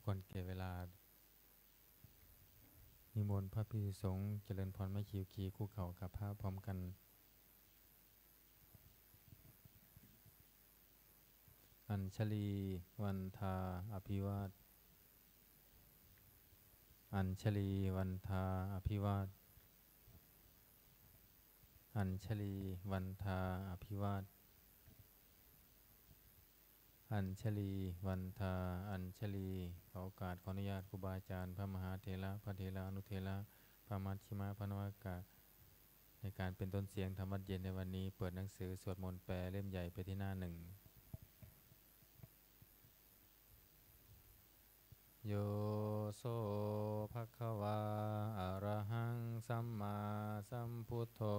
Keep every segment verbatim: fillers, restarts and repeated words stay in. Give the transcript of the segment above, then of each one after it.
ควรแก่เวลา นิมนต์พระภิกษุสงฆ์เจริญพรไม้ขีวขีคุกเข่ากับพระพร้อมกัน Añjalī vandā abhivād. Añjalī vandā abhivād. Añjalī vandā abhivād. Añjalī vandā añjalī. ขอโอกาสขออนุญาตครูบาอาจารย์พระมหาเถระ พระเถรานุเถระ พระมัชฌิมะ พระนวากะ ในการเป็นต้นเสียงธรรมวัตรเย็นในวันนี้ เปิดหนังสือสวดมนต์แปลเล่มใหญ่ไปที่หน้าหนึ่ง Yo so bhagavā arahaṃ sammāsambuddho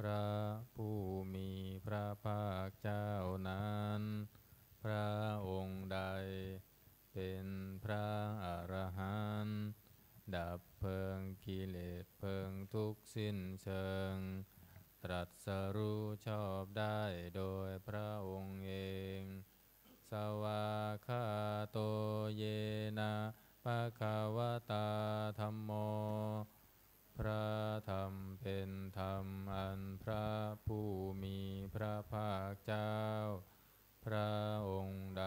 พระผู้มีพระภาคเจ้านั้น พระองค์ใดเป็นพระอรหันต์ ดับเพลิงกิเลสเพลิงทุกข์สิ้นเชิง ตรัสรู้ชอบได้โดยพระองค์เอง Svākkhāto yena bhagavatā dhammo พระธรรมเป็นธรรมอันพระผู้มีพระภาคเจ้า พระองค์ใด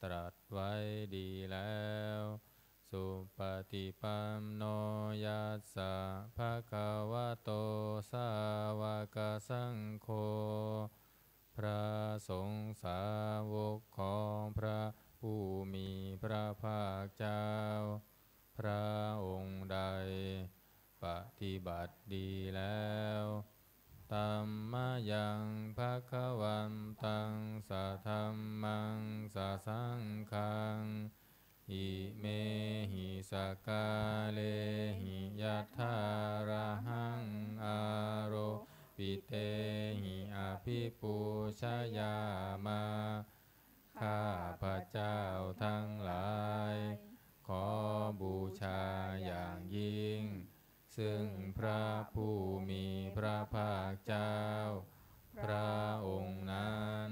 ตรัสไว้ดีแล้ว Supaṭipanno yassa bhagavato sāvakasaṅgho พระสงฆ์สาวกของพระผู้มีพระภาคเจ้า พระองค์ใดปฏิบัติดีแล้ว Tammayaṃ bhagavantaṃ sadhammaṃ sasaṅghaṃ imehi sakkārehi yathārahaṃ āropitehi abhipūjayāma. ข้าพเจ้าทั้งหลาย ขอบูชาอย่างยิ่ง ซึ่งพระผู้มีพระภาคเจ้า พระองค์นั้น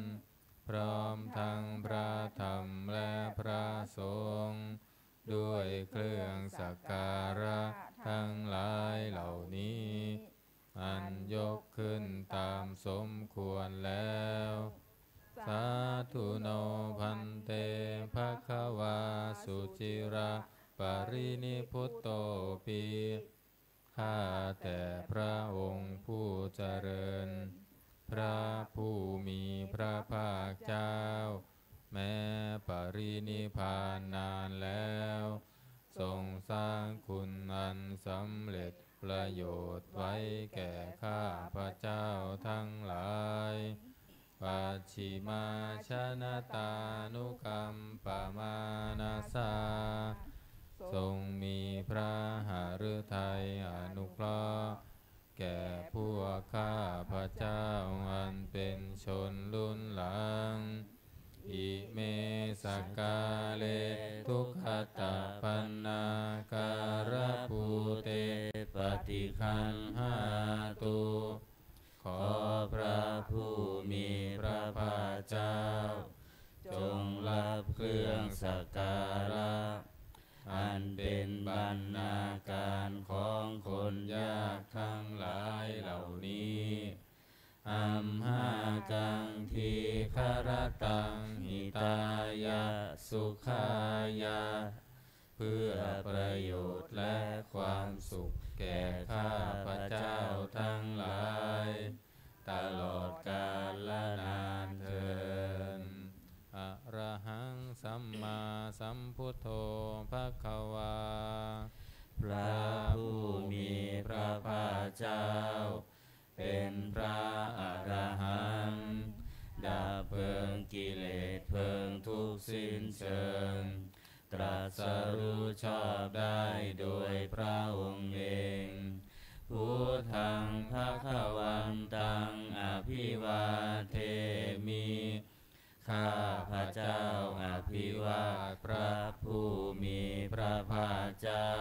พร้อมทั้งพระธรรมและพระสงฆ์ ด้วยเครื่องสักการะทั้งหลายเหล่านี้ อันยกขึ้นตามสมควรแล้ว Sādhu no bhante bhagavā suciraparinibbutopi. ข้าแต่พระองค์ผู้เจริญ พระผู้มีพระภาคเจ้า แม้ปรินิพพานนานแล้ว ทรงสร้างคุณอันสำเร็จประโยชน์ไว้แก่ข้าพเจ้าทั้งหลาย Pacchimājanatānukampamānasā ทรงมีพระหฤทัยอนุเคราะห์ แก่พวกข้าพเจ้าอันเป็นชนรุ่นหลัง Ime sakkāre duggatapaṇṇākārabhūte paṭiggaṇhātu. ขอพระผู้มีพระภาคเจ้า จงรับเครื่องสักการะ อันเป็นบรรณาการของคนยากทั้งหลายเหล่านี้ Amhākaṃ dīgharattaṃ hitāya sukhāya เพื่อประโยชน์และความสุขแก่ข้าพเจ้าทั้งหลาย ตลอดกาลนานเทอญ Arahaṃ sammāsambuddho bhagavā พระผู้มีพระภาคเจ้า เป็นพระอรหันต์ ดับเพลิงกิเลสเพลิงทุกข์สิ้นเชิง ตรัสรู้ชอบได้โดยพระองค์เอง Buddhaṃ bhagavantaṃ abhivādemi ข้าพเจ้าอภิวาทพระผู้มีพระภาคเจ้า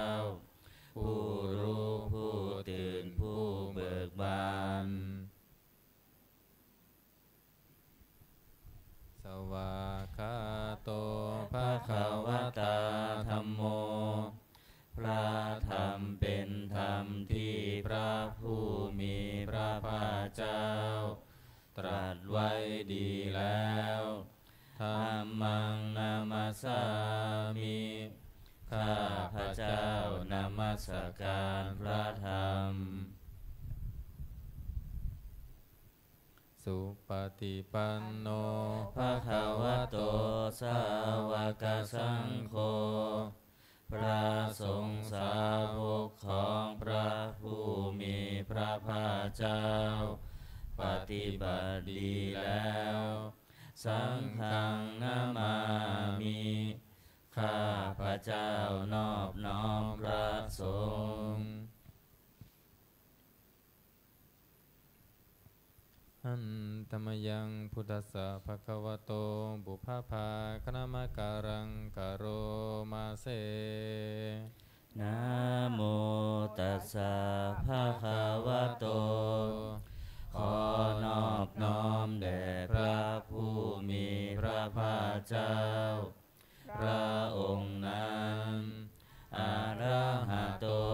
ผู้รู้ผู้ตื่นผู้เบิกบาน Svākkhāto bhagavato ดไว้ดีแล้ว Dhammaṃ namassāmi ข้าพเจ้านมัสการพระธรรม Supaṭipanno bhagavato sāvakasaṅgho พระสงฆ์สาวกของพระผู้มีพระภาคเจ้า ปฏิบัติดีแล้ว Saṅghaṃ namāmi ข้าพเจ้านอบน้อมพระสงฆ์ Handa mayaṃ buddhassa bhagavato pubbabhāganamakāraṃ karoma se. Namo tassa bhagavato ขอนอบน้อมแด่พระผู้มีพระภาคเจ้า พระองค์นั้น arahato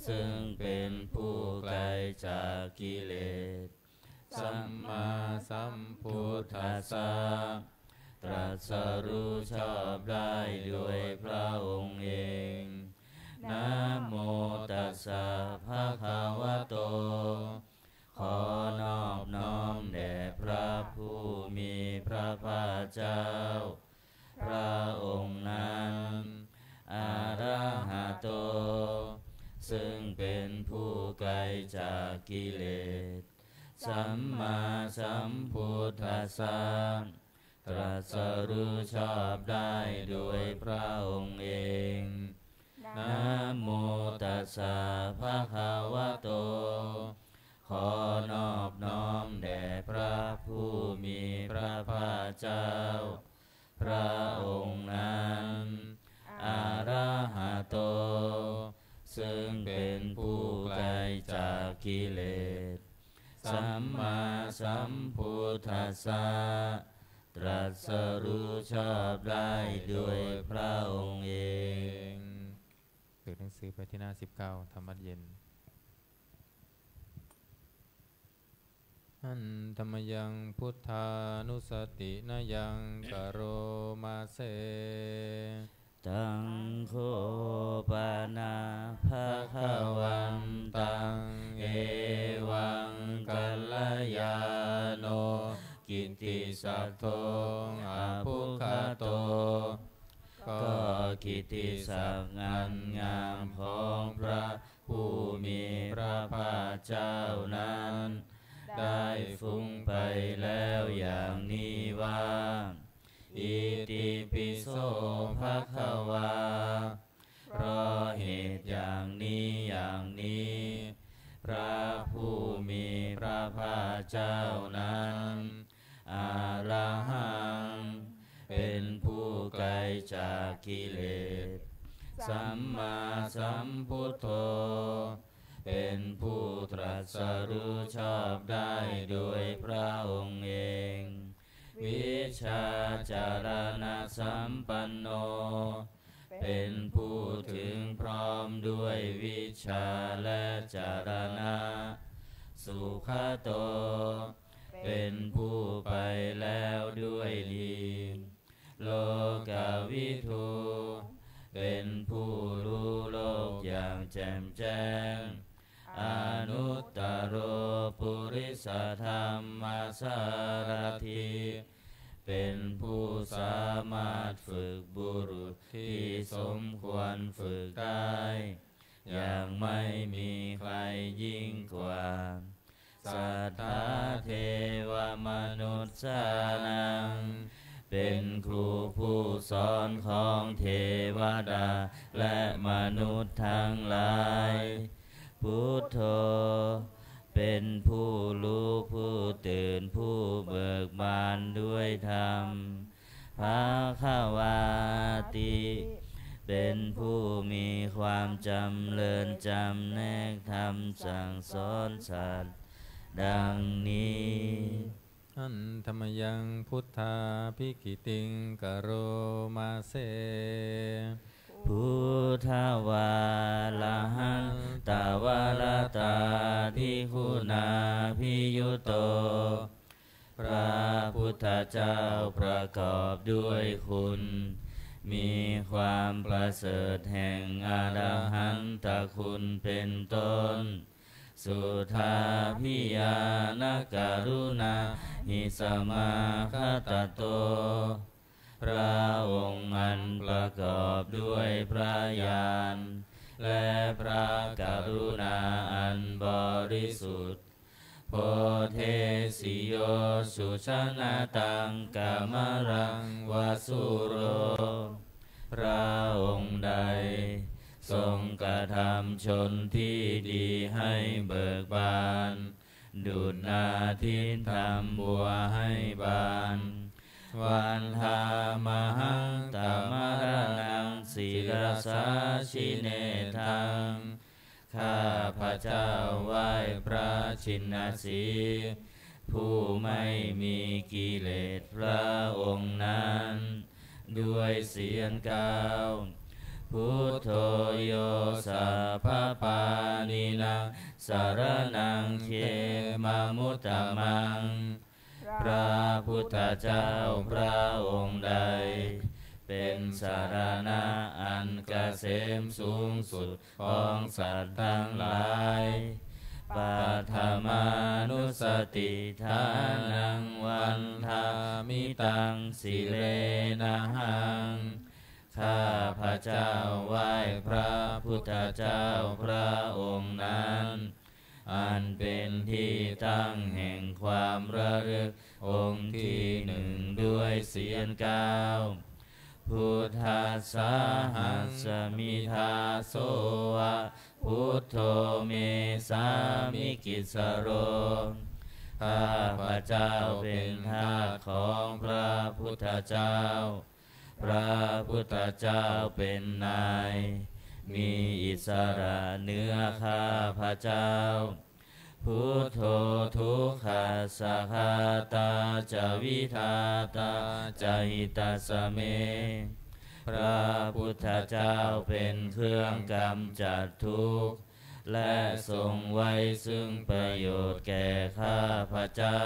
ซึ่งเป็นผู้ไกลจากกิเลส sammāsambuddhassa ตรัสรู้ชอบได้โดยพระองค์เอง Namo tassa bhagavato ขอนอบน้อมแด่พระผู้มีพระภาคเจ้า พระองค์นั้น arahato ซึ่งเป็นผู้ไกลจากกิเลส sammāsambuddhassa ตรัสรู้ชอบได้โดยพระองค์เอง Namo tassa bhagavato ขอนอบน้อมแด่พระผู้มีพระภาคเจ้า พระองค์นั้น arahato ซึ่งเป็นผู้ไกลจากกิเลส sammāsambuddhassa ตรัสรู้ชอบได้โดยพระองค์เอง เปิดหนังสือไปที่หน้าสิบเก้า ธรรมวัตรเย็น Handa mayaṃ buddhānussatinayaṃ karoma se. Taṃ kho pana bhagavantaṃ evaṃ kalyāṇo kittisaddo abbhuggato ก็กิตติศักดิ์อันงามของพระผู้มีพระภาคเจ้านั้น ได้ฟุ้งไปแล้วอย่างนี้ว่า Itipi so bhagavā เพราะเหตุอย่างนี้อย่างนี้ พระผู้มีพระภาคเจ้านั้น arahaṃ เป็นผู้ไกลจากกิเลส sammāsambuddho เป็นผู้ตรัสรู้ชอบได้โดยพระองค์เอง vijjācaraṇasampanno เป็นผู้ถึงพร้อมด้วยวิชชาและจรณะ sugato เป็นผู้ไปแล้วด้วยดี lokavidū เป็นผู้รู้โลกอย่างแจ่มแจ้ง anuttaro purisadammasārathi เป็นผู้สามารถฝึกบุรุษที่สมควรฝึกได้ อย่างไม่มีใครยิ่งกว่า satthā devamanussānaṃ เป็นครูผู้สอนของเทวดาและมนุษย์ทั้งหลาย buddho เป็นผู้รู้ผู้ตื่นผู้เบิกบานด้วยธรรม bhagavāti เป็นผู้มีความจำเริญจำแนกธรรมสั่งสอนสัตว์ ดังนี้ Handa mayaṃ buddhābhigītiṃ karoma se. Buddhavārahantavaratādiguṇābhiyutto ทธเจ้าประกอบด้วยคุณ มีความประเสริฐแห่งอรหันตคุณเป็นต้น Suddhābhiñāṇakaruṇāhi samāgatatto พระองค์อันประกอบด้วยพระญาณ และพระกรุณาอันบริสุทธิ์ Bodhesi yo sujanataṃ kamalaṃ va sūro พระองค์ใดทรงกระทำชนที่ดีให้เบิกบาน ดุจนาทิตย์ทำบัวให้บาน Vandāmahaṃ tamaraṇaṃ sirasā jinendaṃ ข้าพเจ้าไหว้พระชินสีห์ ผู้ไม่มีกิเลสพระองค์นั้น ด้วยเสียงกล่าว Buddho yo sabbapāṇīnaṃ saraṇaṃ khemamuttamaṃ พระพุทธเจ้าพระองค์ใด เป็นสรณะอันเกษมสูงสุดของสัตว์ทั้งหลาย Paṭhamānussatiṭṭhānaṃ vandāmi taṃ sirenahaṃ ข้าพเจ้าไหว้พระพุทธเจ้าพระองค์นั้น อันเป็นที่ตั้งแห่งความระลึกองค์ที่หนึ่งด้วยเสียงกล่าว Buddhassāhasmi dāso va buddho me sāmikissaro ข้าพเจ้าเป็นทาสของพระพุทธเจ้า พระพุทธเจ้าเป็นนาย มีอิสระเหนือข้าพเจ้า Buddho dukkhassa ghātā ca vidhātā ca hitassa me พระพุทธเจ้าเป็นเครื่องกำจัดทุกข์ และทรงไว้ซึ่งประโยชน์แก่ข้าพเจ้า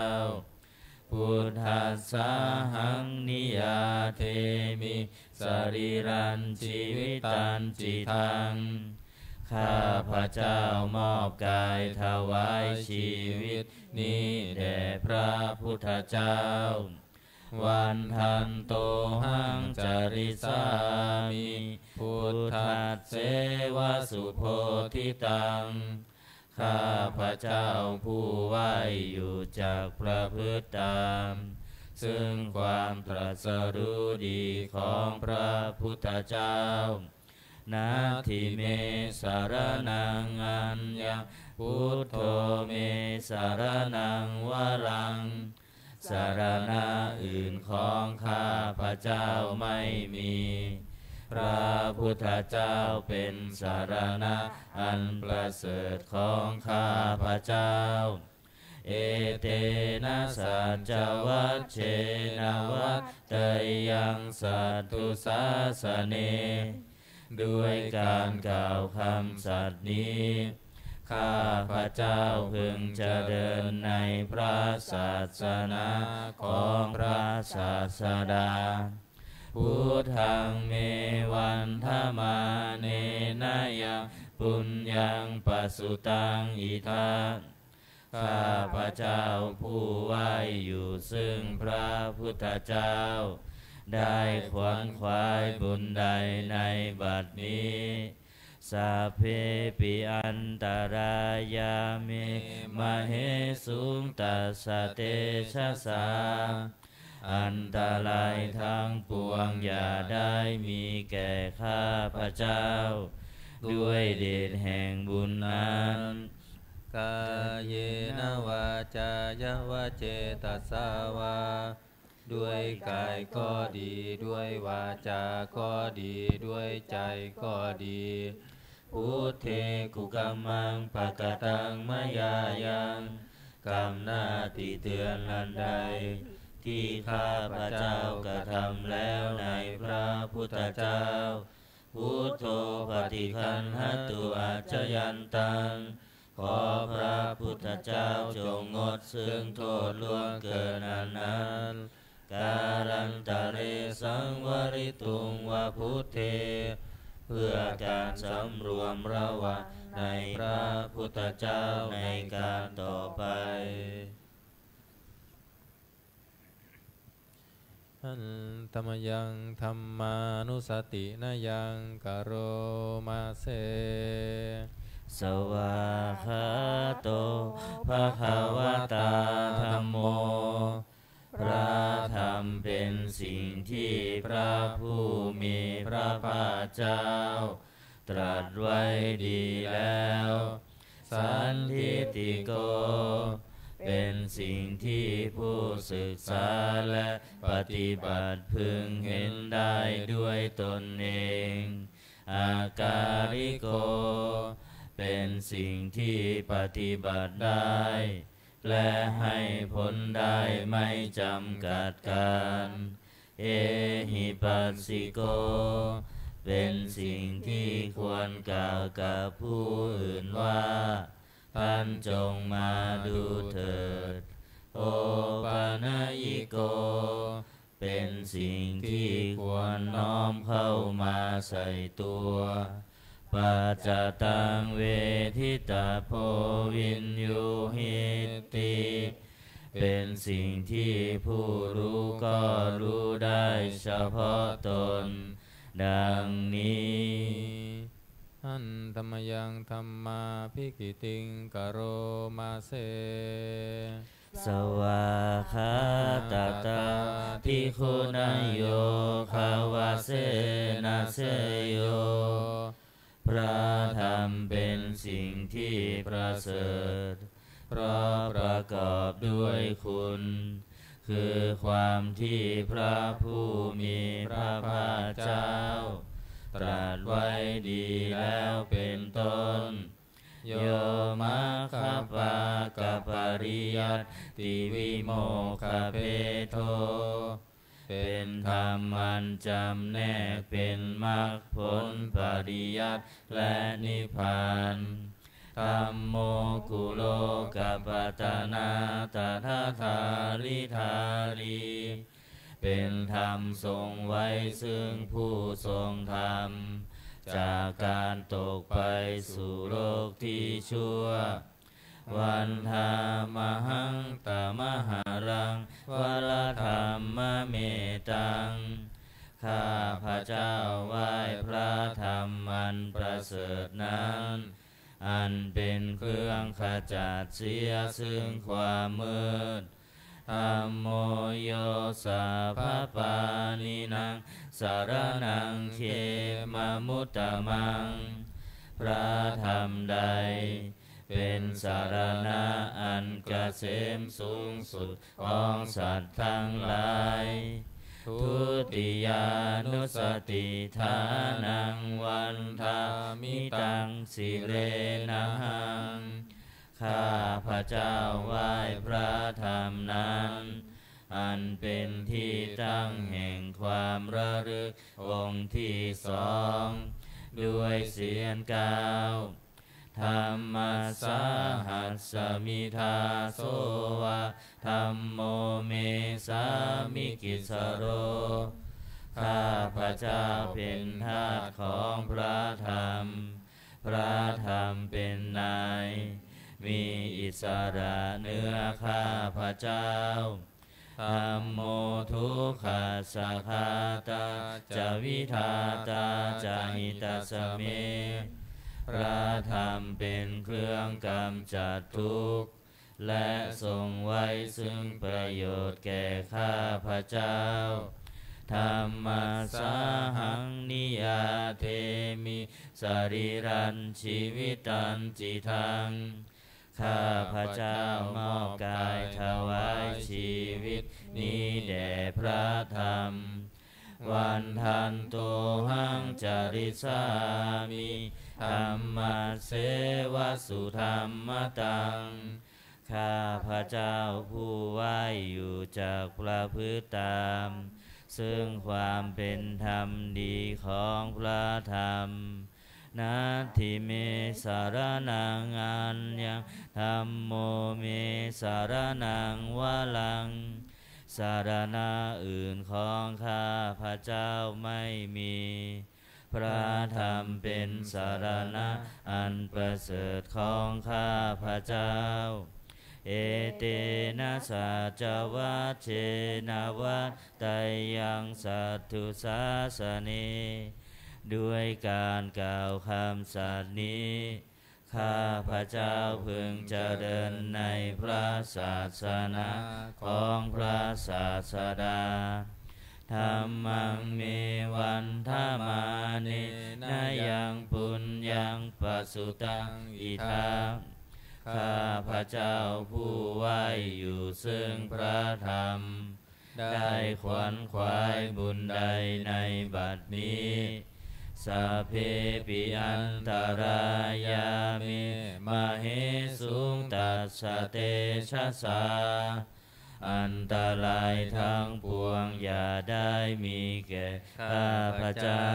Buddhassāhaṃ niyyādemi sarīrañjīvitañcidaṃ ข้าพเจ้ามอบกายถวายชีวิตนี้แด่พระพุทธเจ้า Vandantohaṃ carissāmi buddhasseva subodhitaṃ ข้าพเจ้าผู้ไหว้อยู่จักประพฤติตาม ซึ่งความตรัสรู้ดีของพระพุทธเจ้า Natthi me saraṇaṃ aññaṃ buddho me saraṇaṃ varaṃ สรณะอื่นของข้าพเจ้าไม่มี พระพุทธเจ้าเป็นสรณะอันประเสริฐของข้าพเจ้า Etena saccavajjena vaḍḍheyyaṃ satthu sāsane ด้วยการกล่าวคำสัตย์นี้ ข้าพเจ้าพึงเจริญในพระศาสนาของพระศาสดา Buddhaṃ me vandamānena yaṃ puññaṃ pasutaṃ idha ข้าพเจ้าผู้ไหว้อยู่ซึ่งพระพุทธเจ้า ได้ขวนขวายบุญใดในบัดนี้ Sabbepi antarāyā me māhesuṃ tassa tejasā อันตรายทั้งปวงอย่าได้มีแก่ข้าพเจ้า ด้วยเดชแห่งบุญนั้น Kāyena vācāya va cetasā vā ด้วยกายก็ดี ด้วยวาจาก็ดี ด้วยใจก็ดี Buddhe kukammaṃ pakataṃ mayā yaṃ กรรมหน้าที่เตือนอันใด ที่ข้าพเจ้ากระทำแล้วในพระพุทธเจ้า Buddho paṭiggaṇhatu accayantaṃ ขอพระพุทธเจ้าจงงดซึ่งโทษล่วงเกินอันนั้น kālantare saṃvarituṃ va buddhe เพื่อการสำรวมระวังในพระพุทธเจ้าในการต่อไป Handa mayaṃ dhammānussatinayaṃ karoma se. Svākkhāto bhagavatā dhammo พระธรรมเป็นสิ่งที่พระผู้มีพระภาคเจ้าตรัสไว้ดีแล้ว Sandiṭṭhiko เป็นสิ่งที่ผู้ศึกษาและปฏิบัติพึงเห็นได้ด้วยตนเอง Akāliko เป็นสิ่งที่ปฏิบัติได้ และให้ผลได้ไม่จำกัดกาล Ehipassiko เป็นสิ่งที่ควรกล่าวกับผู้อื่นว่า ท่านจงมาดูเถิด Opanayiko เป็นสิ่งที่ควรน้อมเข้ามาใส่ตัว Paccattaṃ veditabbo viññūhīti เป็นสิ่งที่ผู้รู้ก็รู้ได้เฉพาะตน ดังนี้ Handa mayaṃ dhammābhigītiṃ karoma se. Svākkhātatādiguṇayogavasena seyyo พระธรรมเป็นสิ่งที่ประเสริฐ เพราะประกอบด้วยคุณ คือความที่พระผู้มีพระภาคเจ้า ตรัสไว้ดีแล้วเป็นต้น Yo maggapākapariyattivimokkhabhedo เป็นธรรมอันจำแนกเป็นมรรคผลปริยัติและนิพพาน Dhammo kulokapattanā tadadhāridhārī เป็นธรรมทรงไว้ซึ่งผู้ทรงธรรม จากการตกไปสู่โลกที่ชั่ว Vandāmahaṃ tamaharaṃ varadhammametaṃ ข้าพเจ้าไหว้พระธรรมอันประเสริฐนั้น อันเป็นเครื่องขจัดเสียซึ่งความมืด Dhammo yo sabbapāṇīnaṃ saraṇaṃ khemamuttamaṃ พระธรรมใดเป็นสรณะอันเกษมสูงสุดของสัตว์ทั้งหลาย Dutiyānussatiṭṭhānaṃ vandāmi taṃ sirenahaṃ ข้าพเจ้าไหว้พระธรรมนั้น อันเป็นที่ตั้งแห่งความระลึกองค์ที่สอง ด้วยเสียงกล่าว Dhammassāhasmi dāso va dhammo me sāmikissaro ข้าพเจ้าเป็นทาสของพระธรรม พระธรรมเป็นนาย มีอิสระเหนือข้าพเจ้า Dhammo dukkhassa ghātā ca vidhātā ca hitassa me พระธรรมเป็นเครื่องกำจัดทุกข์ และทรงไว้ซึ่งประโยชน์แก่ข้าพเจ้า Dhammassāhaṃ niyyādemi sarīrañjīvitañcidaṃ ข้าพเจ้ามอบกายถวายชีวิตนี้แด่พระธรรม Vandantohaṃ carissāmi dhammasseva sudhammataṃ ข้าพเจ้าผู้ไหว้อยู่จักประพฤติตาม ซึ่งความเป็นธรรมดีของพระธรรม Natthi me saraṇaṃ aññaṃ, dhammo me saraṇaṃ varaṃ, สรณะอื่นของข้าพเจ้าไม่มี พระธรรมเป็นสรณะอันประเสริฐของข้าพเจ้า Etena saccavajjena vaḍḍheyyaṃ satthu sāsane ด้วยการกล่าวคำสัตย์นี้ ข้าพเจ้าพึงเจริญในพระศาสนาของพระศาสดา Dhammaṃ me vandamānena yaṃ puññaṃ pasutaṃ idha ข้าพเจ้าผู้ไหว้อยู่ซึ่งพระธรรม ได้ขวนขวายบุญใดในบัดนี้ Sabbepi antarāyā me māhesuṃ tassa tejasā อันตรายทั้งปวงอย่าได้มีแก่ข้าพเจ้า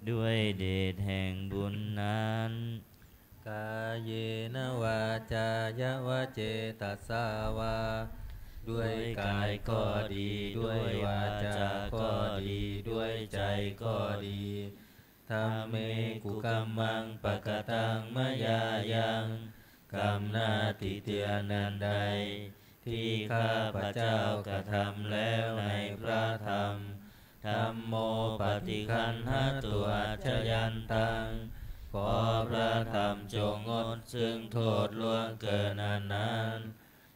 ด้วยเดชแห่งบุญนั้น Kāyena vācāya va cetasā vā ด้วยกายก็ดี ด้วยวาจาก็ดี ด้วยใจก็ดี Dhamme kukammaṃ pakataṃ mayā yaṃ กรรมหน้าที่เตือนอันใด ที่ข้าพเจ้ากระทำแล้วในพระธรรม Dhammo paṭiggaṇhatu accayantaṃ ขอพระธรรมจงงดซึ่งโทษล่วงเกินอันนั้น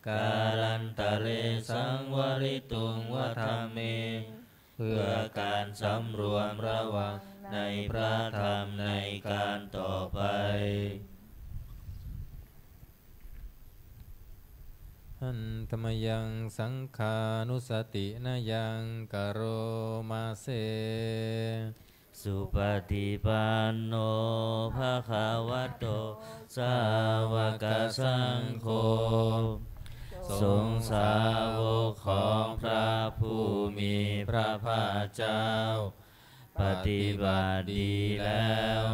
Kālantare saṃvarituṃ va dhamme เพื่อการสำรวมระวังในพระธรรมในการต่อไป Handa mayaṃ saṅghānussatinayaṃ karoma se. Supaṭipanno bhagavato sāvakasaṅgho สงฆ์สาวกของพระผู้มีพระภาคเจ้า ปฏิบัติดีแล้ว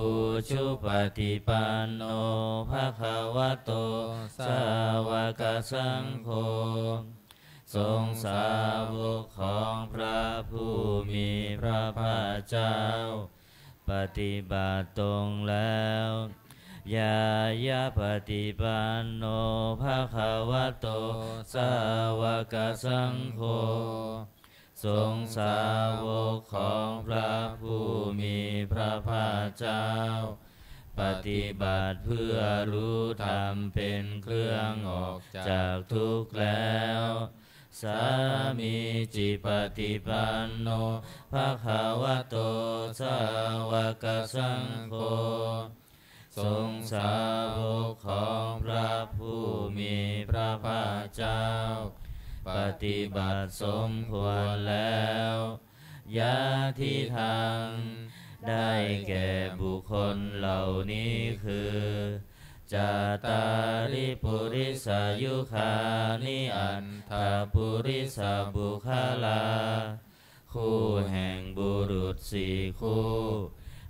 Ujupaṭipanno bhagavato sāvakasaṅgho สงฆ์สาวกของพระผู้มีพระภาคเจ้า ปฏิบัติตรงแล้ว Ñāyapaṭipanno bhagavato sāvakasaṅgho สงฆ์สาวกของพระผู้มีพระภาคเจ้า ปฏิบัติเพื่อรู้ธรรมเป็นเครื่องออกจากทุกข์แล้ว Sāmīcipaṭipanno bhagavato sāvakasaṅgho สงฆ์สาวกของพระผู้มีพระภาคเจ้า ปฏิบัติสมควรแล้ว Yadidaṃ ได้แก่บุคคลเหล่านี้คือ Cattāri purisayugāni aṭṭha purisapuggalā คู่แห่งบุรุษสี่คู่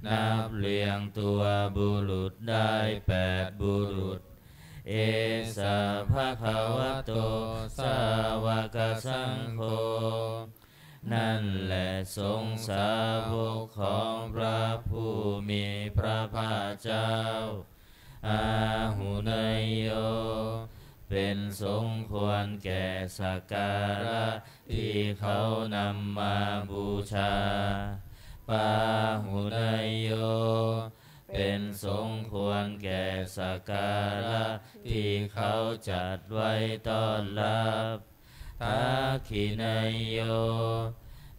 นับเรียงตัวบุรุษได้แปดบุรุษ Esa bhagavato sāvakasaṅgho นั่นแหละสงฆ์สาวกของพระผู้มีพระภาคเจ้า Āhuneyyo เป็นสงฆ์ควรแก่สักการะที่เขานำมาบูชา Pāhuneyyo เป็นสงฆ์ควรแก่สักการะที่เขาจัดไว้ต้อนรับ Dakkhiṇeyyo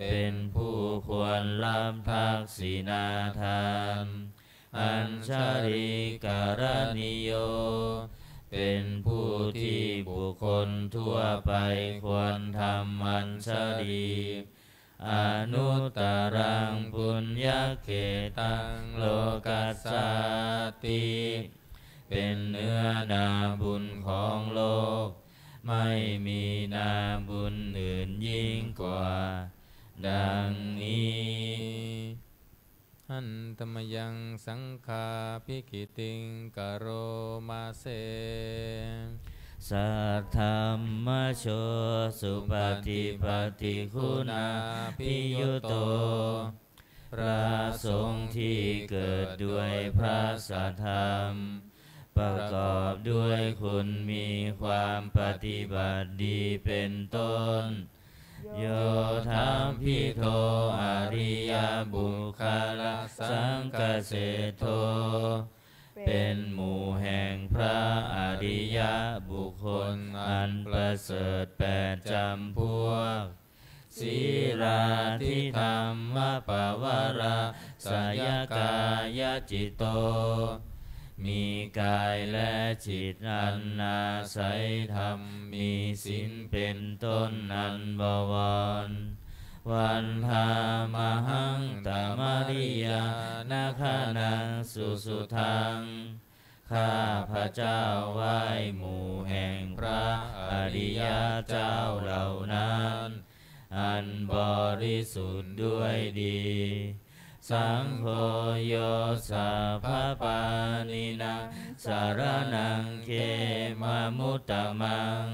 เป็นผู้ควรรับทักษิณาทาน Añjalikaraṇīyo เป็นผู้ที่บุคคลทั่วไปควรทำอัญชลี Anuttaraṃ puññakkhettaṃ lokassāti เป็นเนื้อนาบุญของโลก ไม่มีนาบุญอื่นยิ่งกว่า ดังนี้ Handa mayaṃ saṅghābhigītiṃ karoma se. Saddhammajo supaṭipattiguṇābhiyutto พระสงฆ์ที่เกิดด้วยพระสัทธรรม ประกอบด้วยคุณมีความปฏิบัติดีเป็นต้น Yo thappito ariyapuggalasaṅghaseṭṭho เป็นหมู่แห่งพระอริยบุคคลอันประเสริฐแปดจำพวก Sīlādidhammapavarāsayakāyacitto มีกายและจิตอันอาศัยธรรม มีศีลเป็นต้นอันบวร Vandāmahaṃ tamariyanāgaṇaṃ susuddhaṃ ข้าพเจ้าไหว้หมู่แห่งพระอริยเจ้าเหล่านั้น อันบริสุทธิ์ด้วยดี Saṅgho yo sabbapāṇīnaṃ saraṇaṃ khemamuttamaṃ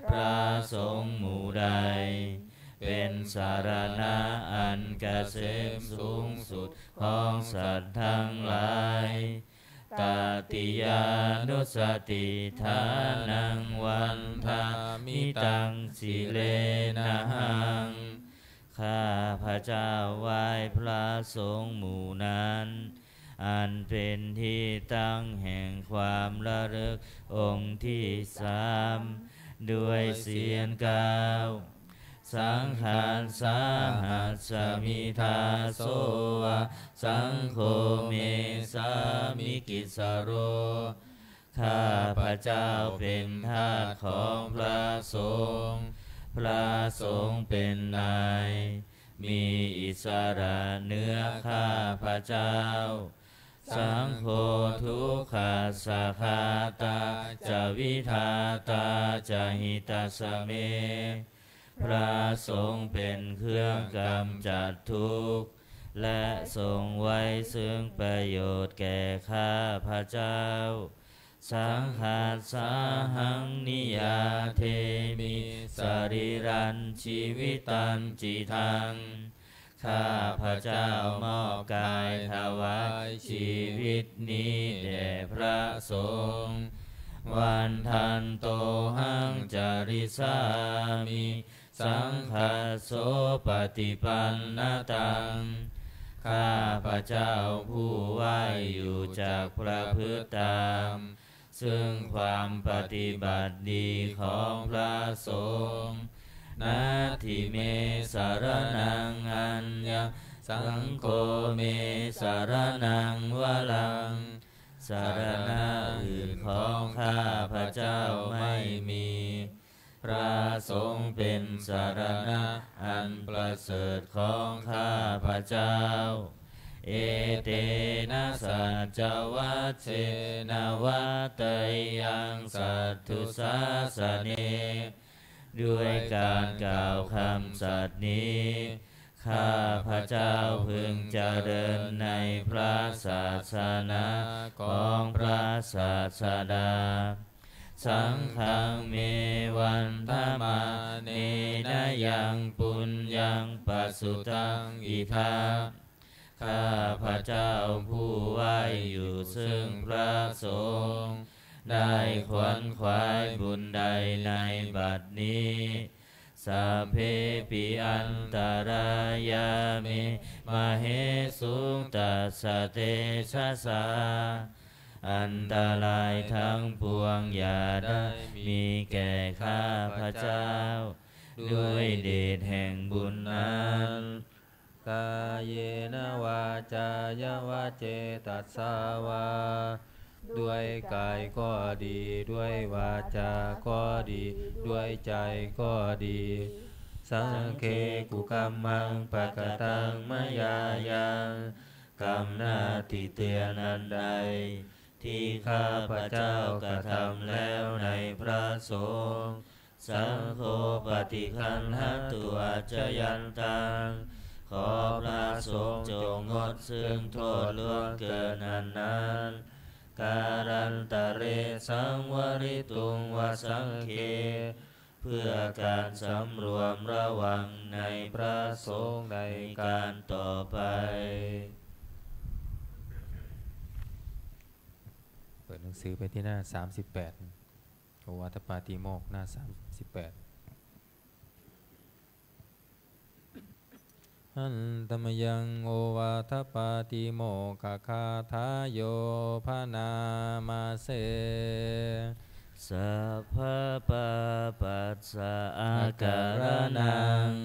พระสงฆ์หมู่ใด เป็นสรณะอันเกษมสูงสุดของสัตว์ทั้งหลาย Tatiyānussatiṭṭhānaṃ vandāmi taṃ sirenahaṃ ข้าพเจ้าไหว้พระสงฆ์หมู่นั้น อันเป็นที่ตั้งแห่งความระลึกองค์ที่สาม ด้วยเสียงกล่าว Saṅghassāhasmi dāso va, saṅgho me sāmikissaro ข้าพเจ้าเป็นทาสของพระสงฆ์ พระสงฆ์เป็นนาย มีอิสระเหนือข้าพเจ้า Saṅgho dukkhassa ghātā ca vidhātā ca hitassa me พระสงฆ์เป็นเครื่องกำจัดทุกข์ และทรงไว้ซึ่งประโยชน์แก่ข้าพเจ้า Saṅghassāhaṃ niyyādemi sarīrañjīvitañcidaṃ ข้าพเจ้ามอบกายถวายชีวิตนี้แด่พระสงฆ์ Vandantohaṃ carissāmi saṅghassopaṭipannataṃ ข้าพเจ้าผู้ไหว้อยู่จักประพฤติตาม ซึ่งความปฏิบัติดีของพระสงฆ์ Natthi me saraṇaṃ aññaṃ, saṅgho me saraṇaṃ varaṃ สรณะอื่นของข้าพเจ้าไม่มี พระสงฆ์เป็นสรณะอันประเสริฐของข้าพเจ้า Etena saccavajjena vaḍḍheyyaṃ satthu sāsane ด้วยการกล่าวคำสัตย์นี้ ข้าพเจ้าพึงเจริญในพระศาสนาของพระศาสดา Saṅghaṃ me vandamānena yaṃ puññaṃ pasutaṃ idha ข้าพเจ้าผู้ไหว้อยู่ซึ่งพระสงฆ์ ได้ขวนขวายบุญใดในบัดนี้ Sabbepi antarāyā me māhesuṃ tassa tejasā อันตรายทั้งปวงอย่าได้มีแก่ข้าพเจ้า ด้วยเดชแห่งบุญนั้น Kāyena vācāya va cetasā vā ด้วยกายก็ดี ด้วยวาจาก็ดี ด้วยใจก็ดี Saṅghe kukammaṃ pakataṃ mayā yaṃ กรรมหน้าติเตียนอันใด ที่ข้าพเจ้ากระทำแล้วในพระสงฆ์ Saṅgho paṭiggaṇhatu accayantaṃ ข ขอพระสงฆ์จงงดซึ่งโทษล่วงเกินอันนั้น kālantare saṃvarituṃ va saṅghe เพื่อการสำรวมระวังในพระสงฆ์ในการต่อไป เปิดหนังสือไปที่หน้า สามสิบแปด โอวาทปาติโมกข์ หน้า สามสิบแปด Handa mayaṃ ovādapātimokkhagāthāyo bhaṇāma se. Sabbapāpassa akaraṇaṃ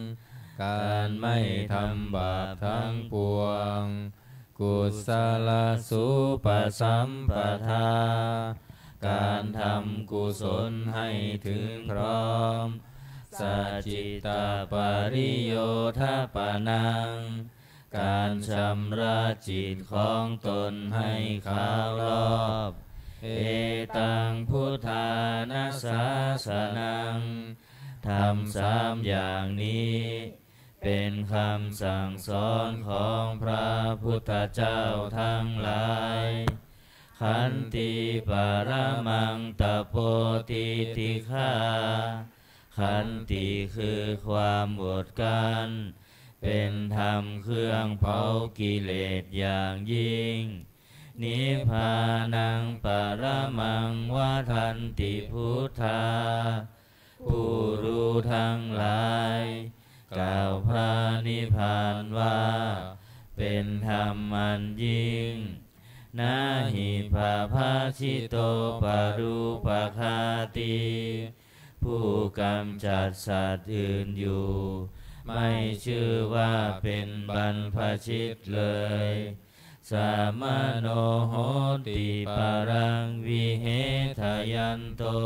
การไม่ทำบาปทั้งปวง kusalasupasampadā การทำกุศลให้ถึงพร้อม sacittapariyothapanaṃ การชำระจิตของตนให้ขาวรอบ etaṃ buddhāna sāsanaṃ ธรรมสามอย่างนี้ เป็นคำสั่งสอนของพระพุทธเจ้าทั้งหลาย Khanti paramaṃ tapo titikkhā Khanti คือความอดกลั้น เป็นธรรมเครื่องเผากิเลสอย่างยิ่ง Nibbānaṃ paramaṃ vadanti buddhā ผู้รู้ทั้งหลาย กล่าวพระนิพพานว่า เป็นธรรมอันยิ่ง Na hi pabbajito parūpaghātī ผู้กำจัดสัตว์อื่นอยู่ ไม่ชื่อว่าเป็นบรรพชิตเลย Samano hoti paraṃ vihesayanto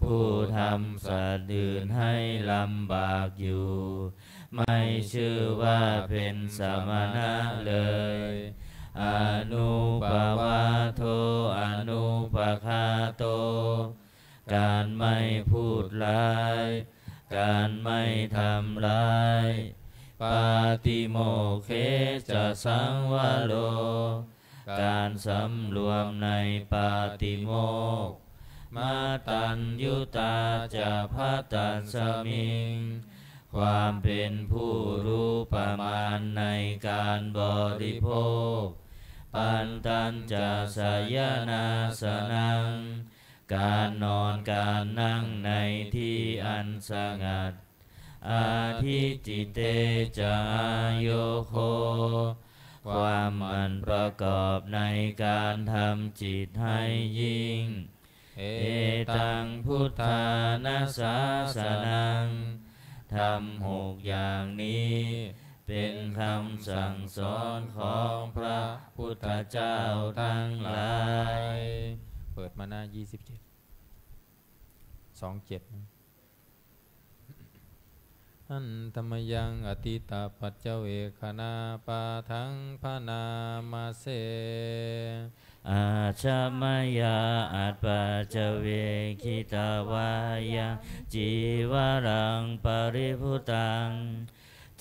ผู้ทำสัตว์อื่นให้ลำบากอยู่ ไม่ชื่อว่าเป็นสมณะเลย Anuppavādo anupaghāto การไม่พูดร้าย การไม่ทำร้าย Pātimokkhe ca saṃvaro การสำรวมในปาติโมกข์ Mataññutā ca bhaddasmiṃ ความเป็นผู้รู้ประมาณในการบริโภค Pantañca sayanāsanaṃ การนอนการนั่งในที่อันสงัด Adhiṭṭhite ca āyogo ความหมั่นประกอบในการทำจิตให้ยิ่ง Etaṃ buddhāna sāsanaṃ ธรรมหกอย่างนี้ เป็นคำสั่งสอนของพระพุทธเจ้าทั้งหลาย เปิดมาหน้า ยี่สิบเจ็ด สองเจ็ด นะ Handa mayaṃ atītapaccavekkhaṇapāṭhaṃ bhaṇāma se. Ajja mayā appaṭivekkhitvā yaṃ cīvaraṃ paribhuttaṃ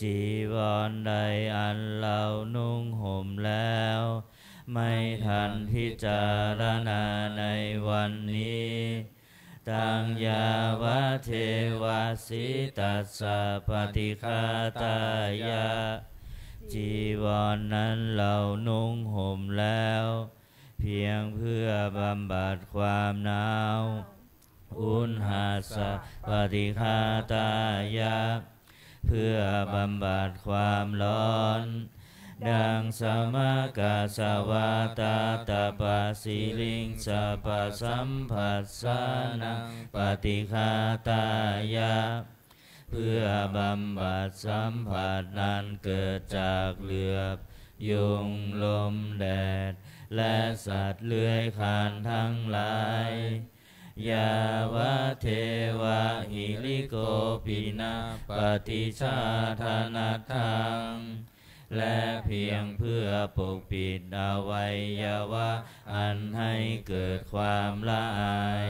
จีวรใดอันเรานุ่งห่มแล้ว ไม่ทันพิจารณาในวันนี้ Taṃ yāvadeva sītassa paṭighātāya จีวรนั้นเรานุ่งห่มแล้ว เพียงเพื่อบำบัดความหนาว Uṇhassa paṭighātāya เพื่อบำบัดความร้อน Daṃsamakasavā tātapasiriṃsapasamphassānaṃ paṭighātāya เพื่อบำบัดสัมผัสนั้นเกิดจากเหลือบ ยุง ลม แดด และสัตว์เลื้อยคลานทั้งหลาย Yāvadeva hirikopinapaṭicchādanatthaṃ และเพียงเพื่อปกปิดอวัยวะอันให้เกิดความละอาย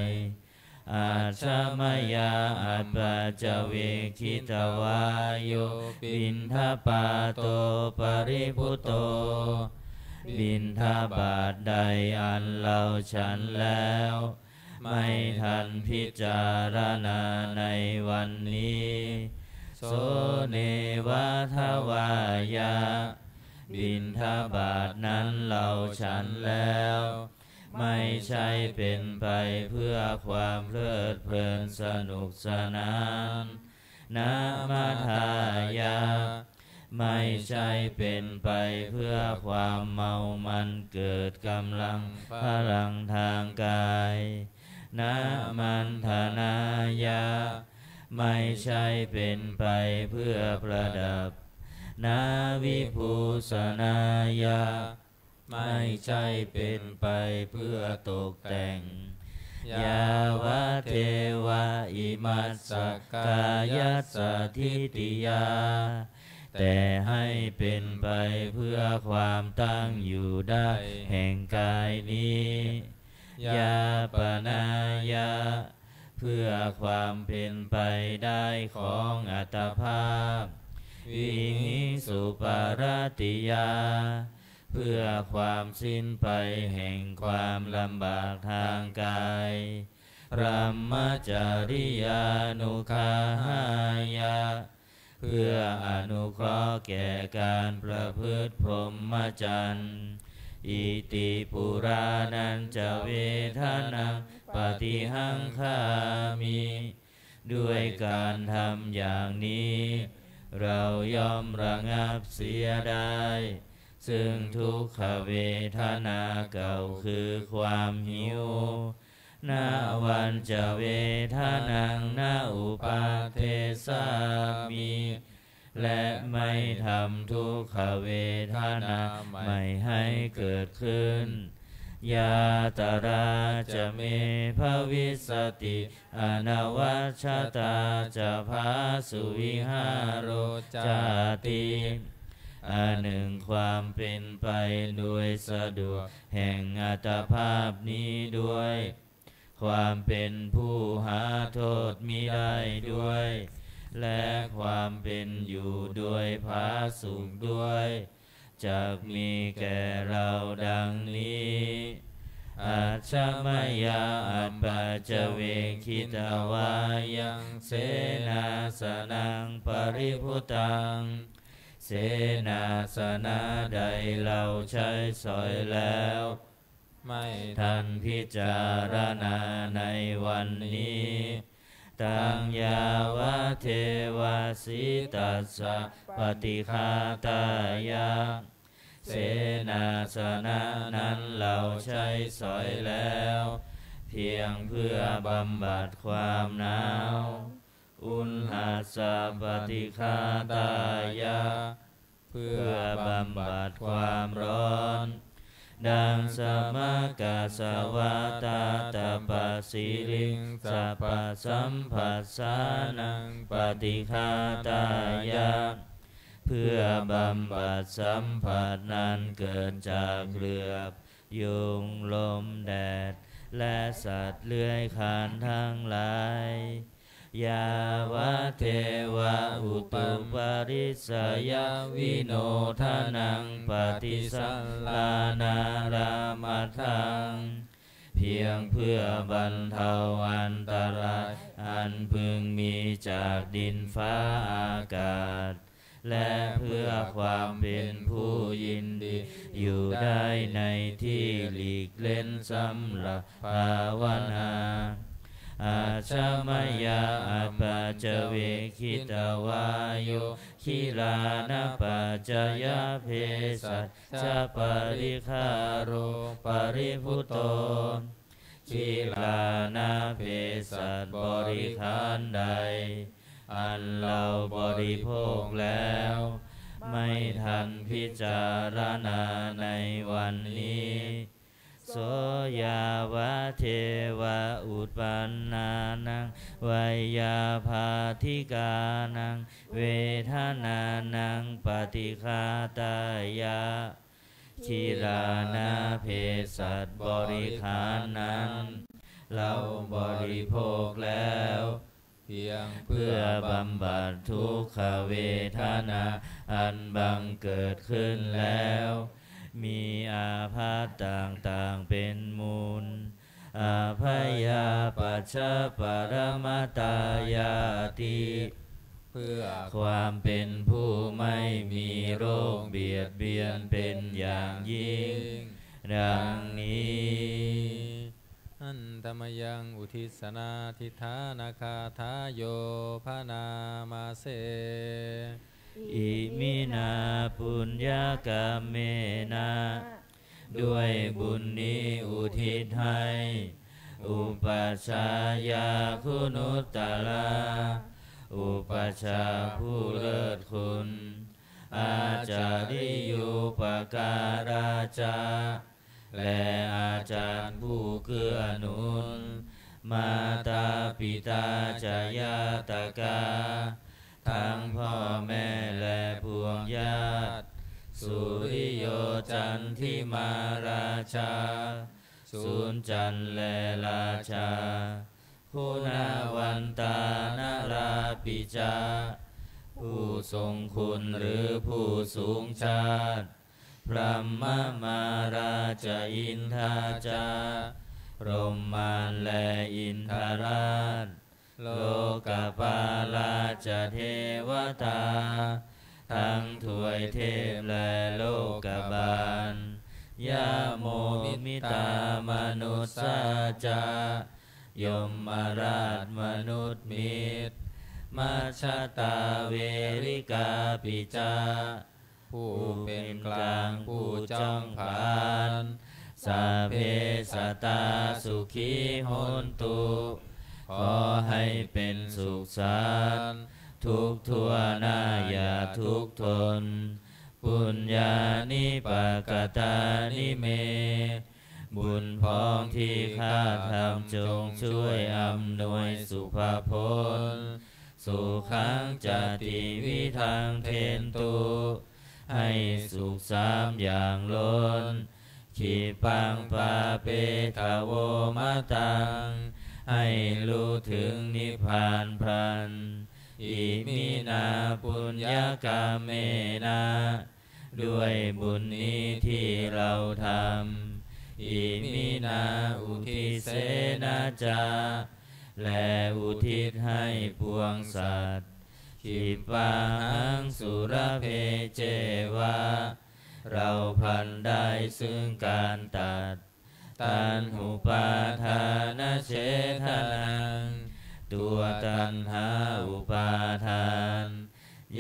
Ajja mayā apaccavekkhitvā yo piṇḍapāto paribhutto. บิณฑบาตใดอันเราฉันแล้ว ไม่ทันพิจารณาในวันนี้ so neva davāya. บิณฑบาตนั้นเราฉันแล้ว ไม่ใช่เป็นไปเพื่อความเพลิดเพลินสนุกสนาน na madāya. ไม่ใช่เป็นไปเพื่อความเมามันเกิดกำลังพลังทางกาย na maṇḍanāya. ไม่ใช่เป็นไปเพื่อประดับ na vibhūsanāya. ไม่ใช่เป็นไปเพื่อตกแต่ง yāvadeva imassa kāyassa ṭhitiyā. แต่ให้เป็นไปเพื่อความตั้งอยู่ได้แห่งกายนี้ yāpanāya. เพื่อความเป็นไปได้ของอัตภาพ vihiṃsuparatiyā. เพื่อความสิ้นไปแห่งความลำบากทางกาย brahmacariyānuggahāya. เพื่ออนุเคราะห์แก่การประพฤติพรหมจรรย์ iti purāṇañca vedanaṃ paṭihaṅkhāmi. ด้วยการทำอย่างนี้ เราย่อมระงับเสียได้ ซึ่งทุกขเวทนาเก่าคือความหิว navañca vedanaṃ na uppādessāmi. และไม่ทำทุกขเวทนาใหม่ให้เกิดขึ้น yātrā ca me bhavissati anavajjatā ca phāsuvihāro cāti. อันหนึ่งความเป็นไปโดยสะดวกแห่งอัตภาพนี้ด้วย ความเป็นผู้หาโทษมิได้ด้วย และความเป็นอยู่โดยผาสุกด้วย จักมีแก่เราดังนี้ Ajja mayā apaccavekkhitvā yaṃ senāsanaṃ paribhuttaṃ. เสนาสนะใดเราใช้สอยแล้ว ไม่ทันพิจารณาในวันนี้ taṃ yāvadeva sītassa paṭighātāya. เสนาสนะนั้นเราใช้สอยแล้ว เพียงเพื่อบำบัดความหนาว uṇhassa paṭighātāya. เพื่อบำบัดความร้อน Daṃsamakasavātātapasiriṃsapasamphassānaṃ paṭighātāya. เพื่อบำบัดสัมผัสนั้นเกิดจากเหลือบ ยุง ลม แดด และสัตว์เลื้อยคลานทั้งหลาย Yāvadeva utuparissayavinodanaṃ paṭisallānārāmatthaṃ. เพียงเพื่อบรรเทาอันตรายอันพึงมีจากดินฟ้าอากาศ และเพื่อความเป็นผู้ยินดีอยู่ได้ในที่หลีกเล้นสำหรับภาวนา Ajja mayā apaccavekkhitvā yo gilānapaccayabhesajjaparikkhāro paribhutto. กิลานะเภสัชบริขารใด อันเราบริโภคแล้ว ไม่ทันพิจารณาในวันนี้ So yāvadeva uppannānaṃ veyyābādhikānaṃ vedanānaṃ paṭighātāya. กิลานะเภสัชบริขารนั้น เราบริโภคแล้ว เพียงเพื่อบำบัดทุกขเวทนาอันบังเกิดขึ้นแล้ว มีอาภัพต่างๆเป็นมูล อาภัพพยาปัชชะปรมตายาติ เพื่อความเป็นผู้ไม่มีโรคเบียดเบียนเป็นอย่างยิ่ง ดังนี้ Handa mayaṃ uddissanādhiṭṭhānagāthāyo bhaṇāma se. Iminā puññakammena ด้วยบุญนี้อุทิศให้ อุปัชฌายาคุณุตตรā อุปัชฌาย์ผู้เลิศคุณ ācariyūpakārā ca และอาจารย์ผู้เกื้อหนุน mātā pitā ca ñātakā ทั้งพ่อแม่และพวกญาติ suriyo candimā rājā สุริจันทร์และราชา guṇavantā narāpi ca ผู้ทรงคุณหรือผู้สูงชาติ brahmamārā ca indā ca พรหมมารและอินทราช lokapālā ca devatā ทั้งทวยเทพและโลกบาล yamo mittā manussā ca ยมราชมนุษย์มิตร majjhattā verikāpi ca ผู้เป็นกลางผู้จ้องผลาญ sabbe sattā sukhī hontu ขอให้เป็นสุขสันต์ทุกทั่วหน้าอย่าทุกข์ทน puññāni pakatāni me บุญพ้องที่ข้าทำจงช่วยอำนวยสุภาพล sukhaṃ ca tividhaṃ dentu ให้สุขสามอย่างล้น khippaṃ pāpetha vo mataṃ ให้รู้ถึงนิพพานพลัน iminā puññakammena ด้วยบุญนี้ที่เราทำ iminā uddissena ca และอุทิศให้ปวงสัตว์ khippāhaṃ sulabhe ceva เราพลันได้ซึ่งการตัด taṇhupādānachedanaṃ ตัวตัณหาอุปาทาน ye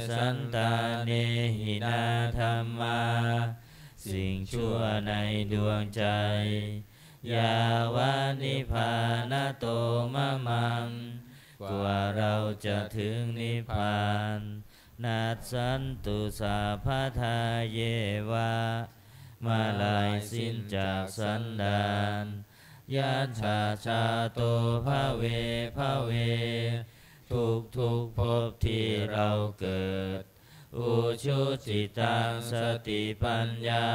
santāne hinā dhammā สิ่งชั่วในดวงใจ yāva nibbānato mamaṃ กว่าเราจะถึงนิพพาน nassantu sabbadā yeva เมื่อไรสิ้นจากสันดาน yattha jāto bhave bhave ทุกทุกๆภพที่เราเกิด ujucittaṃ satipaññā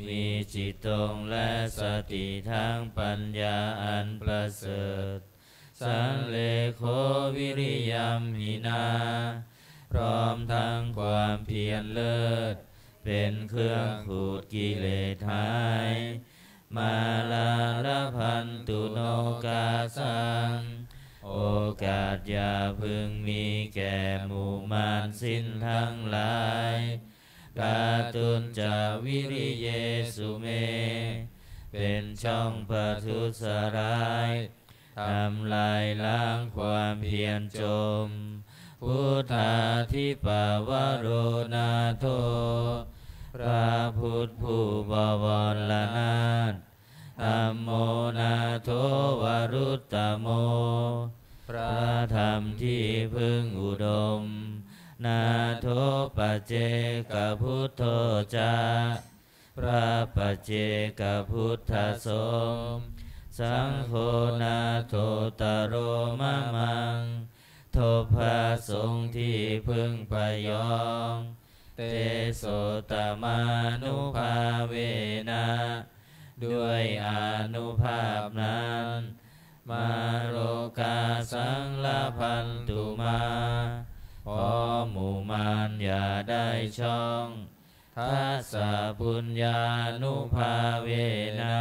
มีจิตตรงและสติทั้งปัญญาอันประเสริฐ sallekho viriyamhinā พร้อมทั้งความเพียรเลิศ เป็นเครื่องขูดกิเลสหาย mālā labhantu nokāsaṃ โอกาสอย่าพึงมีแก่หมู่มารสิ้นทั้งหลาย kātuñca viriyesu me เป็นช่องประทุษร้าย ทำลายล้างความเพียรจม buddhādhipavaro nātho พระพุทธผู้บวรนาถ dhammo nātho varuttamo พระธรรมที่พึ่งอุดม nātho paccekabuddho ca พระปัจเจกพุทธสงฆ์ saṅgho nāthottaro mamaṃ ทบพระสงฆ์ที่พึ่งพยอง tesottamānubhāvena ด้วยอานุภาพนั้น mārokāsaṃ labhantu mā ขอหมู่มารอย่าได้ช่อง tassa puññānubhāvena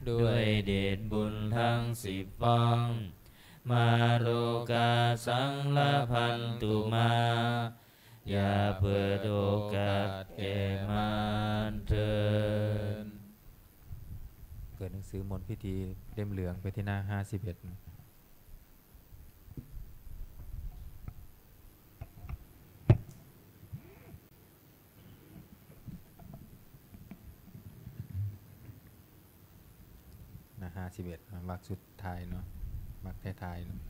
ด้วยเดชบุญทั้งสิบป้อง mārokāsaṃ labhantu mā อย่าเปิดโอกาสแก่มารเถิด เปิดหนังสือมนต์พิธีเล่มเหลืองไปที่หน้าห้าสิบเอ็ด นะ ห้าสิบเอ็ด นะ วรรคสุดท้ายเนาะ วรรคท้ายๆเนาะ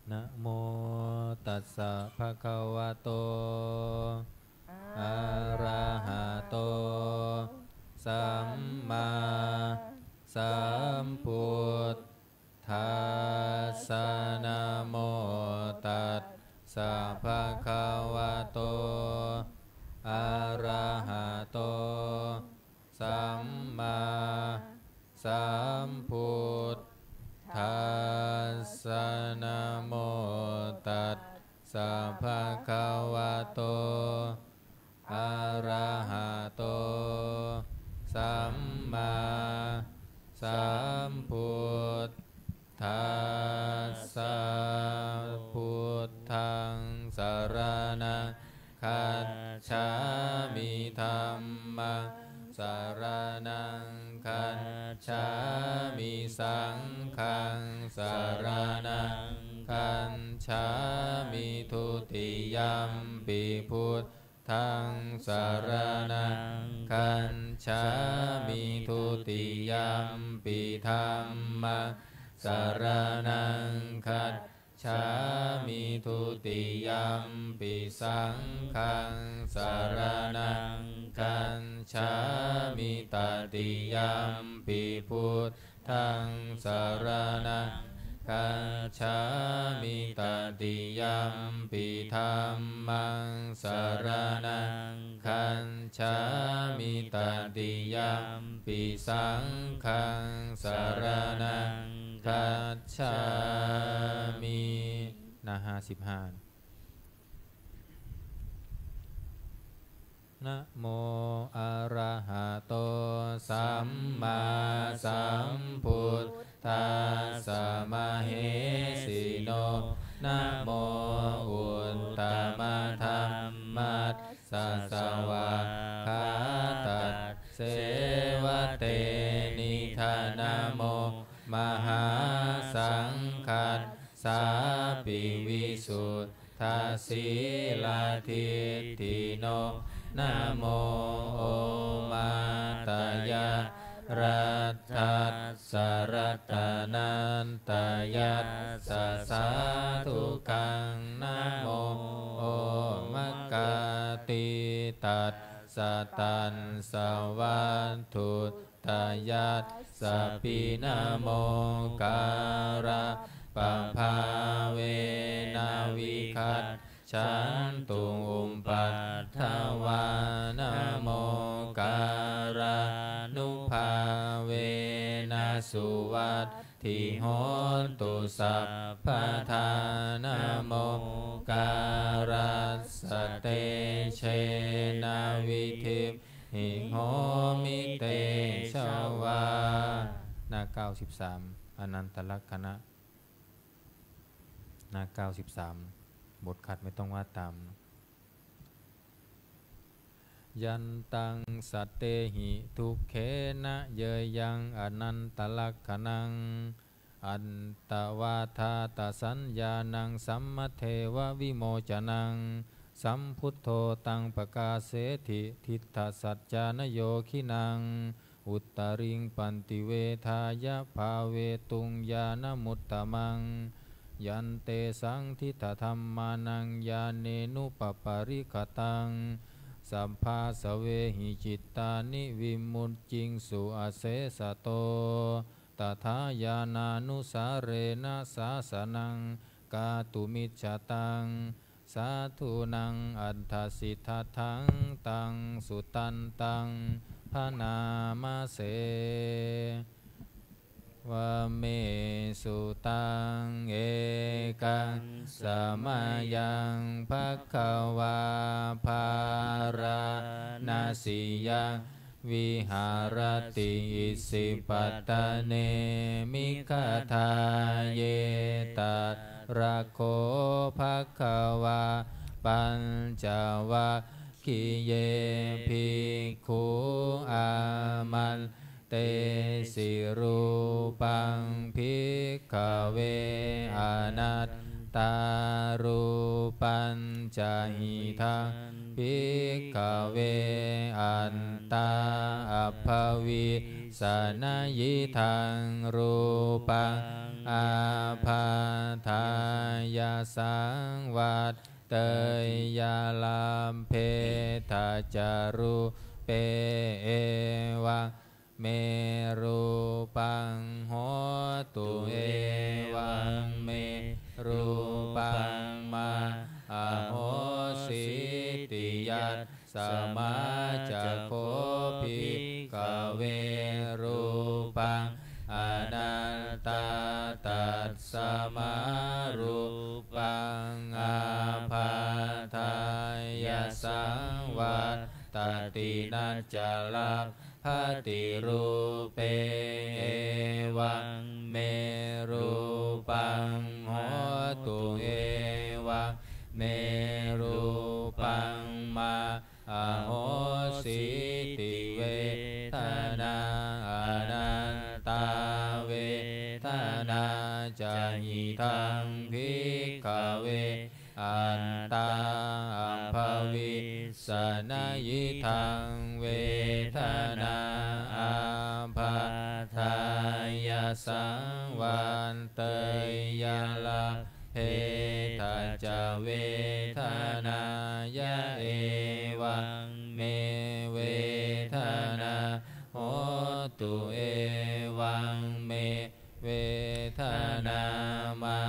Namo tassa bhagavato arahato sammāsambuddhassa. Namo tassa bhagavato arahato sammāsambuddhassa. Namo tassa bhagavato arahato sammāsambuddhassa. Buddhaṃ saraṇaṃ gacchāmi. Dhammaṃ saraṇaṃ gacchāmi. Saṅghaṃ saraṇaṃ gacchāmi. Dutiyampi buddhaṃ saraṇaṃ gacchāmi. Dutiyampi dhammaṃ saraṇaṃ gacchāmi. Dutiyampi saṅghaṃ saraṇaṃ gacchāmi. Tatiyampi buddhaṃ saraṇaṃ gacchāmi. Tatiyampi dhammaṃ saraṇaṃ gacchāmi. Tatiyampi saṅghaṃ saraṇaṃ gacchāmi. หน้าห้าสิบห้า Namo arahato sammāsambuddhassa mahesino. Namo uttamadhammassa svākkhātasseva tenidha. Namo mahāsaṅghassāpi visud dhasīladiṭṭhino. Namo omātyāraddhassa ratanattayassa sādhukaṃ. Namo omakātītassa tassa vatthu ttayassapi. Namokārappabhāvena vigacchantu upaddavā. Namokārānubhāvena suvatthi hotu sabbadā. Namokārassa tejena vidhimhi homi tejavā. หน้าเก้าสิบสาม อนันตลักขณะ หน้าเก้าสิบสาม บทขัดไม่ต้องว่าตาม Yantaṃ sattehi dukkhena yāyaṃ anantalakkhaṇaṃ, attvādātasaññāṇaṃ sammadeva vimocanaṃ, sambuddho taṃ pakāseti diṭṭhasaccāna yoginaṃ, uttariṃ paṭivedhāya bhāvetuṃ ñāṇamuttamaṃ. Yantesaṃ diṭṭhadhammānaṃ ñāṇenupaparikkhataṃ, sabbāsavehi cittāni vimucciṃsu asesato. Tathā ñāṇānussārena sāsanaṃ kātumiccataṃ, sādhūnaṃ attasidhataṃ taṃ sutantaṃ bhaṇāma se. Vame sutaṃ. Ekaṃ samayaṃ bhagavā bārāṇasiyaṃ viharati isipatane migadāye. Tatra kho bhagavā pañcavag giye bhikkhū āmantesi: Rūpaṃ bhikkhave anattā, rūpañca idaṃ bhikkhave attā abhavissaṇayidaṃ rūpaṃ ābādhāya saṃvat teyya labbhetha ca rūpe. Evaṃ me rūpaṃ hotu, evaṃ me rūpaṃ mā ahosīti. Yasmā ca kho bhikkhave rūpaṃ anattā, tasmā rūpaṃ ābādhāya saṃvattati, na ca labbhati rūpe. Evaṃ me rūpaṃ hotu, evaṃ me rūpaṃ mā ahosīti. Vedanā anattā, vedanā ca idaṃ bhikkhave attā abhavissaṇayidaṃ vedanā ābādhāya saṃvatteyya labbhetha ca vedanāya. Evaṃ me vedanā hotu, evaṃ me vedanā mā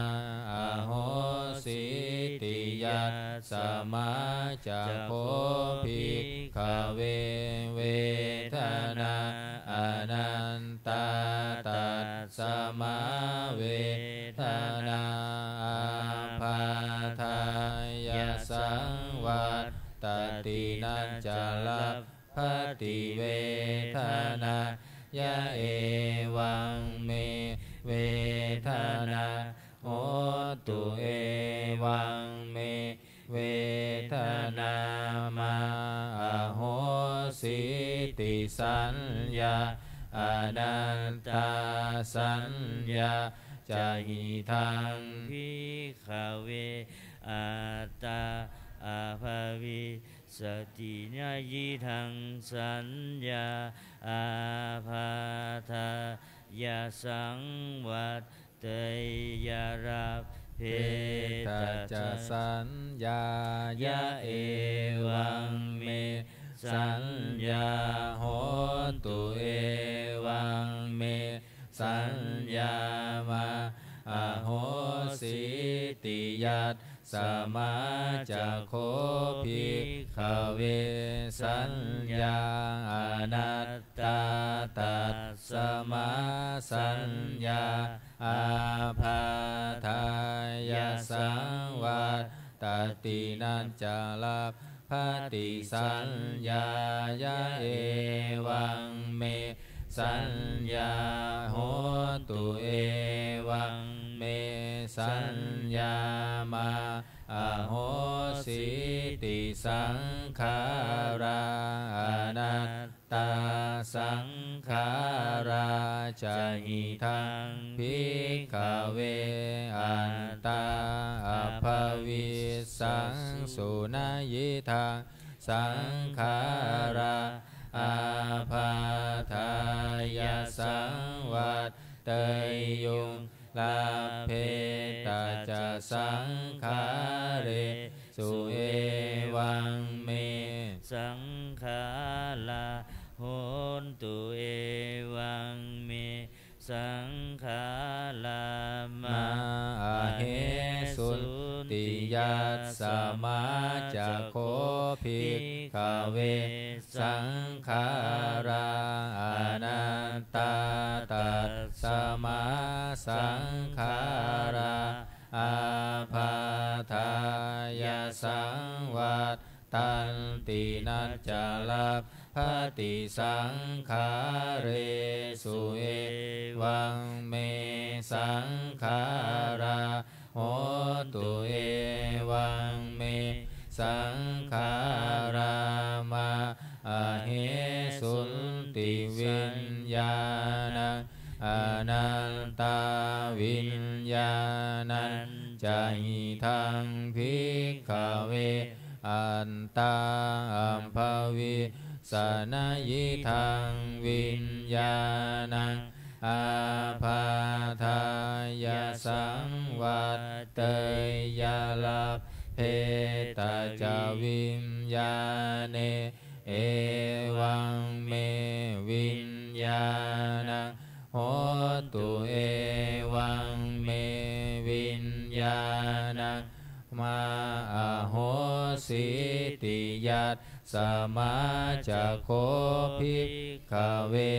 ahosīti. Yasmā ca kho bhikkhave vedanā anattā, tasmā vedanā ābādhāya saṃvattati, na ca labbhati vedanāya. Evaṃ me vedanā hotu, evaṃ me vedanā mā ahosīti. Saññā anattā, saññā ca idaṃ bhikkhave attā abhavissati, na idaṃ saññā ābādhāya saṃvatteyya labbhetha ca saññāya. Evaṃ me saññā hotu, evaṃ me saññā mā ahosīti. Yasmā ca kho bhikkhave saññā anattā, tasmā saññā ābādhāya saṃvattati, na ca labbhati saññāya. Evaṃ me saññā hotu, evaṃ me saññā mā ahosīti. Saṅkhārā anattā, saṅkhārā ca idaṃ bhikkhave attā abhavissaṃsu, na idaṃ saṅkhārā ābādhāya saṃvatteyyuṃ. Labbhetha ca saṅkhāresu, evaṃ me saṅkhārā hontu, evaṃ me saṅkhārā mā ahesuṃ. Tiyasmā ca kho bhikkhave saṅkhārā anattā, tasmā saṅkhārā ābādhāya saṃvattanti, na ca labbhati saṅkhāresu. Evaṃ me saṅkhārā hontu, evaṃ me saṅkhārā ma ahesunti. Viññāṇaṃ anattā, viññāṇañca idaṃ bhikkhave attā abhavissa, na idaṃ viññāṇaṃ ābādhāya saṃvatteyya, labbhetha ca viññāṇe evaṃ me viññāṇaṃ hotu, evaṃ me viññāṇaṃ ma ahosīti. Yasmā ca kho bhikkhave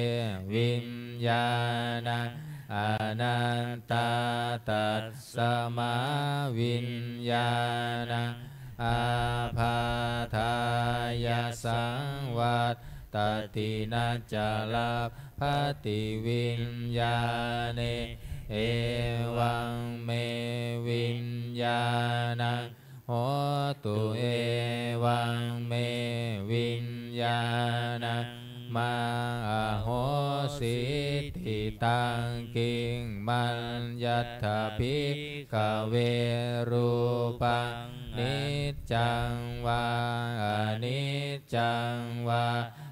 viññāṇaṃ anattā, tasmā viññāṇaṃ ābādhāya saṃvattati, na ca labbhati viññāṇe evaṃ me viññāṇaṃ hotu, evaṃ me viññāṇaṃ ma ahosīti. Taṃ kiṃ maññatha bhikkhave rūpaṃ niccaṃ vā aniccaṃ vā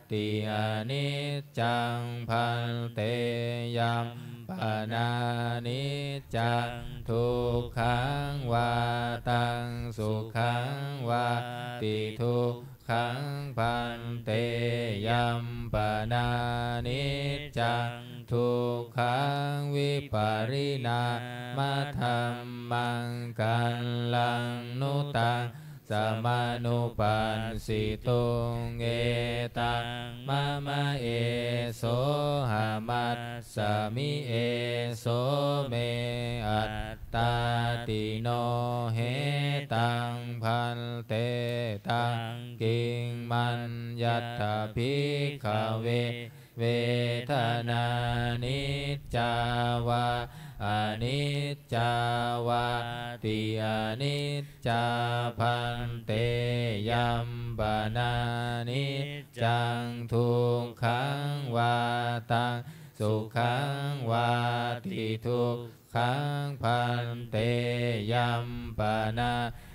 ti aniccaṃ bhante? Yampanāniccaṃ, dukkhaṃ vā taṃ sukhaṃ vāti dukkhaṃ bhante? Yampanāniccaṃ dukkhaṃ vipariṇāmadhammaṃ kallaṃ nu taṃ samanupassituṃ, etaṃ mama esohamasmami, eso me attāti. No hetaṃ bhante, taṃ kiṃ maññatha bhikkhave vedanā niccā vā aniccā vā ti aniccā bhante? Yampanāniccaṃ, dukkhaṃ vā taṃ sukhaṃ vāti dukkhaṃ bhante? Yampanā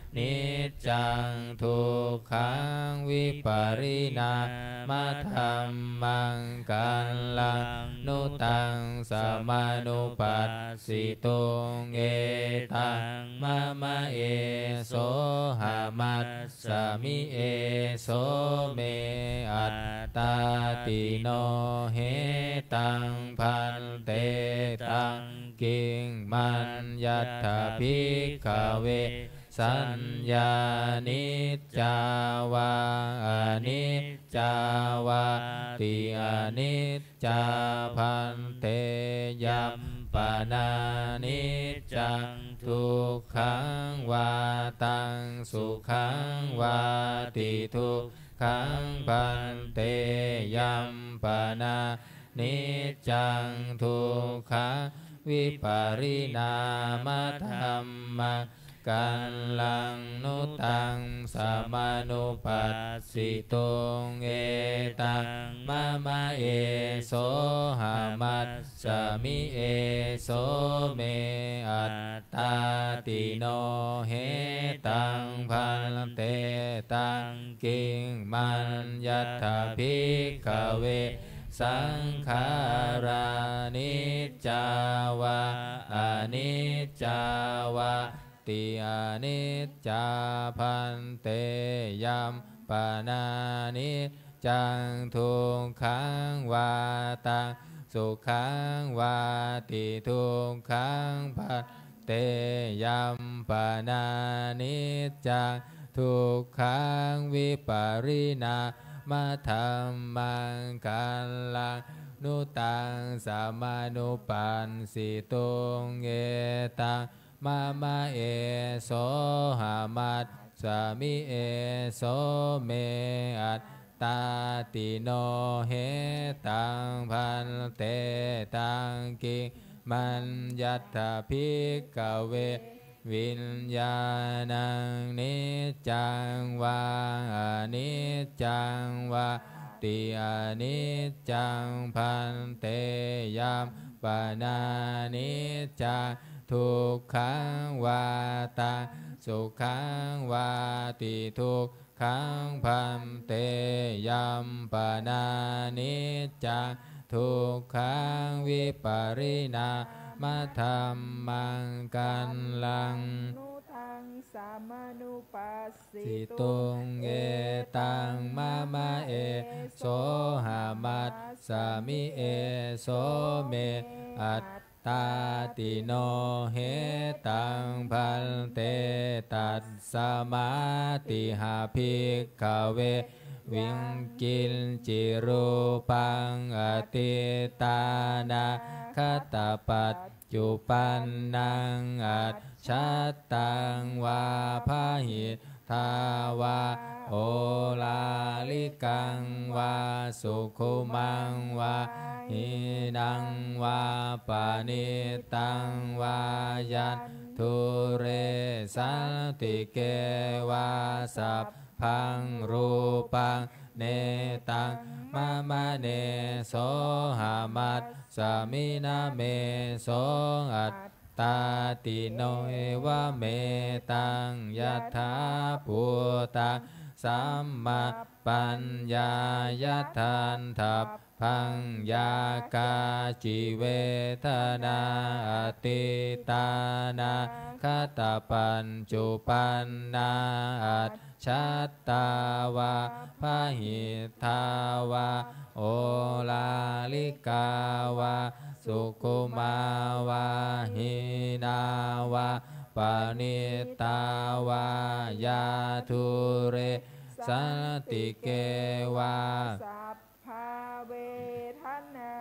niccaṃ, dukkhaṃ vipariṇāmadhammaṃ kallaṃ nu taṃ samanupassituṃ, etaṃ mama esohamasmami, eso me attāti. No hetaṃ bhante, taṃ kiṃ maññatha bhikkhave saññā niccā vā aniccā vāti aniccā bhante? Yampanāniccaṃ, dukkhaṃ vā taṃ sukhaṃ vāti dukkhaṃ bhante? Yampanā niccaṃ, dukkhaṃ vipariṇāmadhammaṃ kallaṃ nu taṃ samanupassituṃ, etaṃ mama esohamasmami, eso me attāti. No hetaṃ bhante, taṃ kiṃ maññatha bhikkhave saṅkhārā niccā vā aniccā vāti aniccā bhante? Yampanāniccaṃ, dukkhaṃ vā taṃ sukhaṃ vāti dukkhaṃ bhante? bhante, yampanāniccaṃ dukkhaṃ vipariṇāmadhammaṃ khallaṃ nu taṃ samanupassituṃ, etaṃ mama, esohamasmi, eso me attāti. No hetaṃ bhante, taṃ kiṃ maññatha bhikkhave viññāṇaṃ niccaṃ vā aniccaṃ vāti? Aniccaṃ bhante, yampanāniccaṃ dukkhaṃ vā taṃ sukhaṃ vāti? Dukkhaṃ bhante, yampanāniccaṃ dukkhaṃ vipariṇāmadhammaṃ khallaṃ nu taṃ samanupassituṃ, etaṃ mama, esohamasmi, eso me attāti. No hetaṃ bhante, tasmātiha bhikkhave yaṃ kiñci rūpaṃ atītānāgatapaccuppannaṃ ajjhattaṃ vā bahiddhā vā oḷārikaṃ vā sukhumaṃ vā hīnaṃ vā paṇītaṃ vā yaṃ dūre santike vā sabbaṃ rūpaṃ netaṃ mama, nesohamasmi, na meso attāti. Neva metaṃ yathābhūtaṃ sammapaññāya daṭṭhab baṃ. Yā kāci vedanā atītānāgatapaccupannā ajjhattā vā bahiddhā vā oḷārikā vā sukhumā vā hīnā vā paṇītā vā yā dūre santike vā sabbavedanā,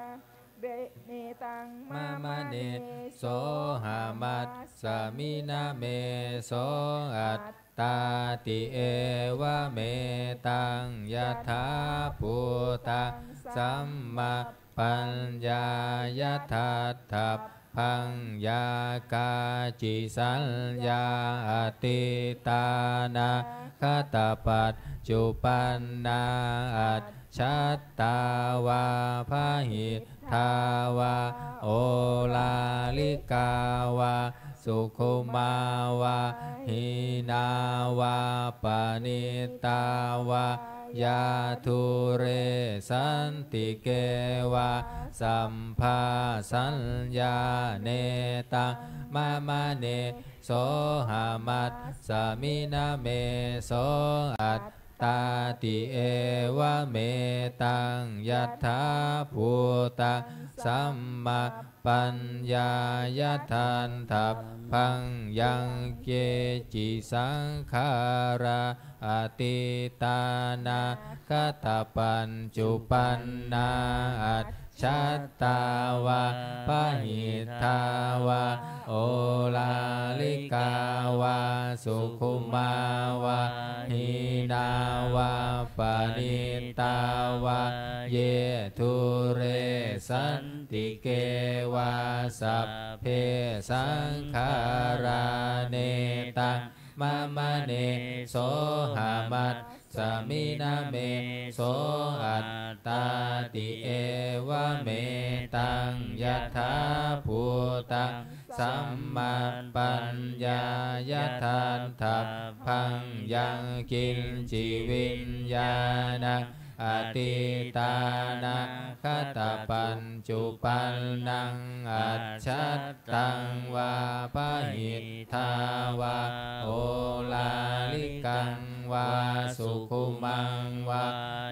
netaṃ mama, nesohamasmi, na meso attāti. Evametaṃ yathābhūtaṃ sammapaññāya daṭṭhab baṃ. Yā kāci saññā atītānāgatapaccupannā ajjhattā vā bahiddhā vā oḷārikā vā sukhumā vā hīnā vā paṇītā vā yā dūre santike vā sabbā saññā, netaṃ mama, nesohamasmi, na meso attāti. Evametaṃ yathābhūtaṃ sammapaññāya daṭṭhab baṃ. Yaṅkeci saṅkhārā atītānāgatapaccupannā ajjhattā vā bahiddhā vā oḷārikā vā sukhumā vā hīnā vā paṇītā vā ye dūre santike vā sabbe saṅkhārā, netaṃ mama, nesohamasmi, na meso attāti. Evametaṃ yathābhūtaṃ sammapaññāya daṭṭhab baṃ. Yaṅkiñci viññāṇaṃ atītānāgatapaccuppannaṃ ajjhattaṃ vā bahiddhā vā oḷārikaṃ vā sukhumaṃ vā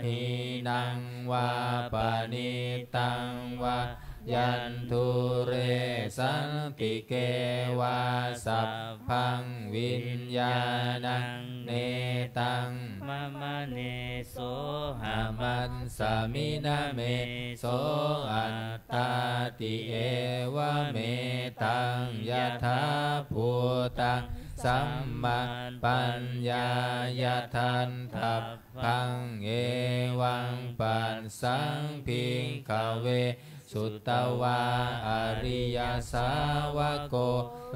hīnaṃ vā paṇītaṃ vā yaṃ dūre santike vā sabbaṃ viññāṇaṃ netaṃ mama nesohamasmina me so attāti. Evametaṃ yathābhūtaṃ sammapaññāya daṭṭhabbaṃ. Evaṃ passaṃ bhikkhave sutavā ariyasāvako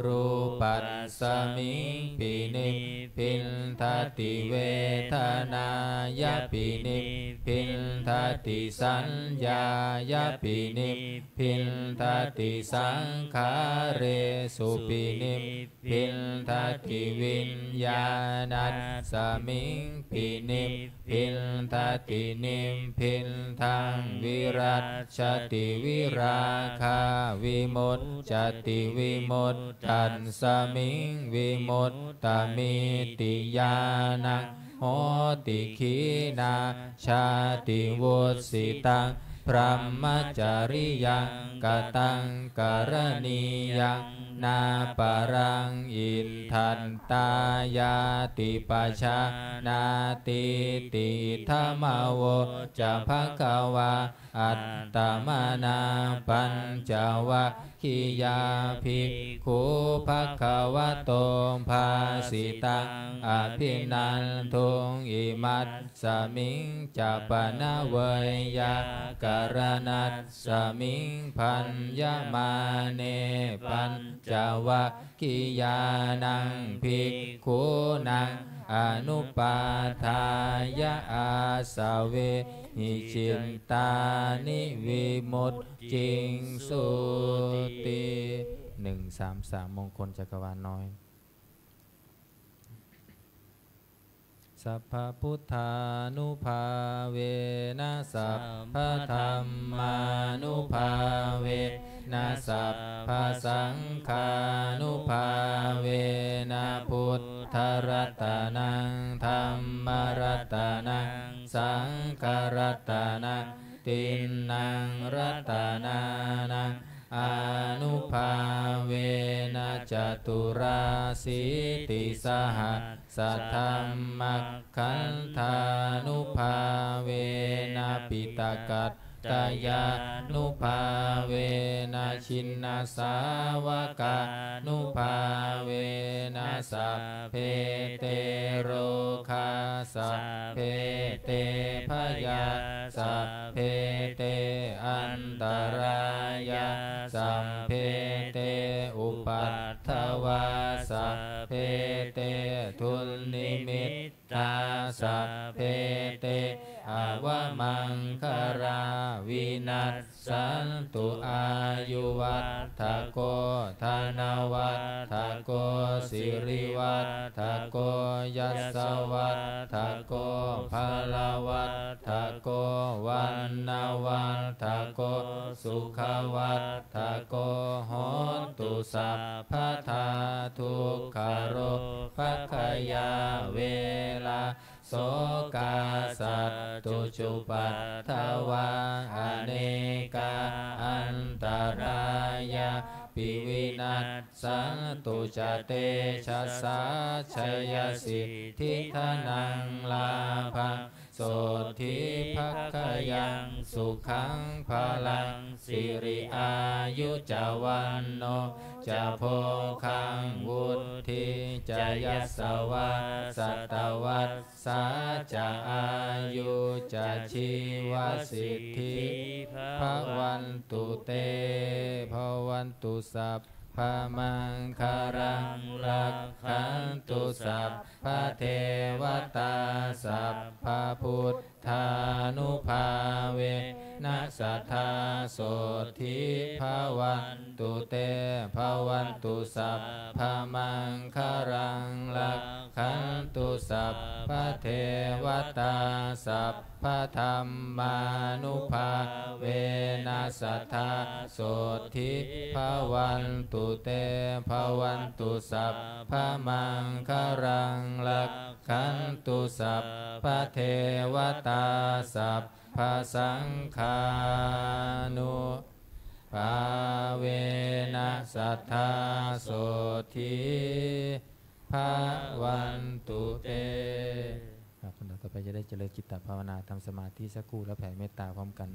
rūpasmiṃ pinibbindati, vedanāya pinibbindati, saññāya pinibbindati, saṅkhāresu pinibbindati, viññāṇasmiṃ pinibbindati, nibbindaṃ virajjati, virāgā vimuccati, vimuttasmiṃ vimuttamitti ñāṇaṃ hoti. Khīṇā jāti vussitaṃ brahmacariyaṃ, kataṃ karaṇīyaṃ nāparaṃ itthattāyāti pajānātīti. Idamavoca bhagavā. Attamanā pañcavaggiyā bhikkhū bhagavato bhāsitaṃ abhinanduṃ. Imasmiñca pana veyyākaraṇasmiṃ bhaññamāne pañcavaggiyānaṃ bhikkhūnaṃ anupādāya āsavehi cittāni vimucciṃsuti. หนึ่งสามสาม มงคลจักรวาลน้อย Sabbabuddhānubhāvena, sabbadhammānubhāvena, sabbasaṅghānubhāvena, buddharatanaṃ, dhammaratanaṃ, saṅgharatanaṃ, tiṇṇaṃ ratanānaṃ ānubhāvena, caturāsītisahassadhammakkhandhānubhāvena, piṭakattayānubhāvena, jinasāvakānubhāvena, sabbe te rogā, sabbe te bhayā, sabbe te antarāyā, sabbe te upaddavā, sabbe te dunnimittā, sabbe te avamaṅgalā vinassantu. Āyuvaḍḍhako dhanavaḍḍhako sirivaḍḍhako yasavaḍḍhako balavaḍḍhako vaṇṇavaḍḍhako sukhavaḍḍhako hotu sabbadā. Dukkharogabhayā verā sokā sattu cupaddavā anekā antarāyāpi vinassantu ca tejasā. Jayasiddhi dhanaṃ lābhaṃ sotthi bhāgyaṃ sukhaṃ balaṃ siri āyu ca vaṇṇo ca bhogaṃ vuḍḍhī ca yasavā satavassā ca āyū ca jīvasiddhī bhavantu te. Bhavatu sabbamaṅgalaṃ rakkhantu sabbadevatā sabbabuddhānubhāvena sadā sotthī bhavantu te. Bhavatu sabbamaṅgalaṃ rakkhantu sabbadevatā sabbadhammānubhāvena sadā sotthī bhavantu te. Bhavatu sabbamaṅgalaṃ rakkhantu sabbadevatā sabbasaṅghānu bhāvena sadā sotthī bhavantu te. ครับ ลำดับต่อไปจะได้เจริญจิตตภาวนา ทำสมาธิสักครู่ แล้วแผ่เมตตาพร้อมกัน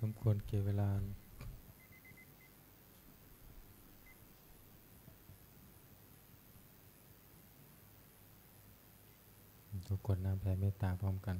สมควรแก่เวลา ทุกคนนะแผ่เมตตาพร้อมกัน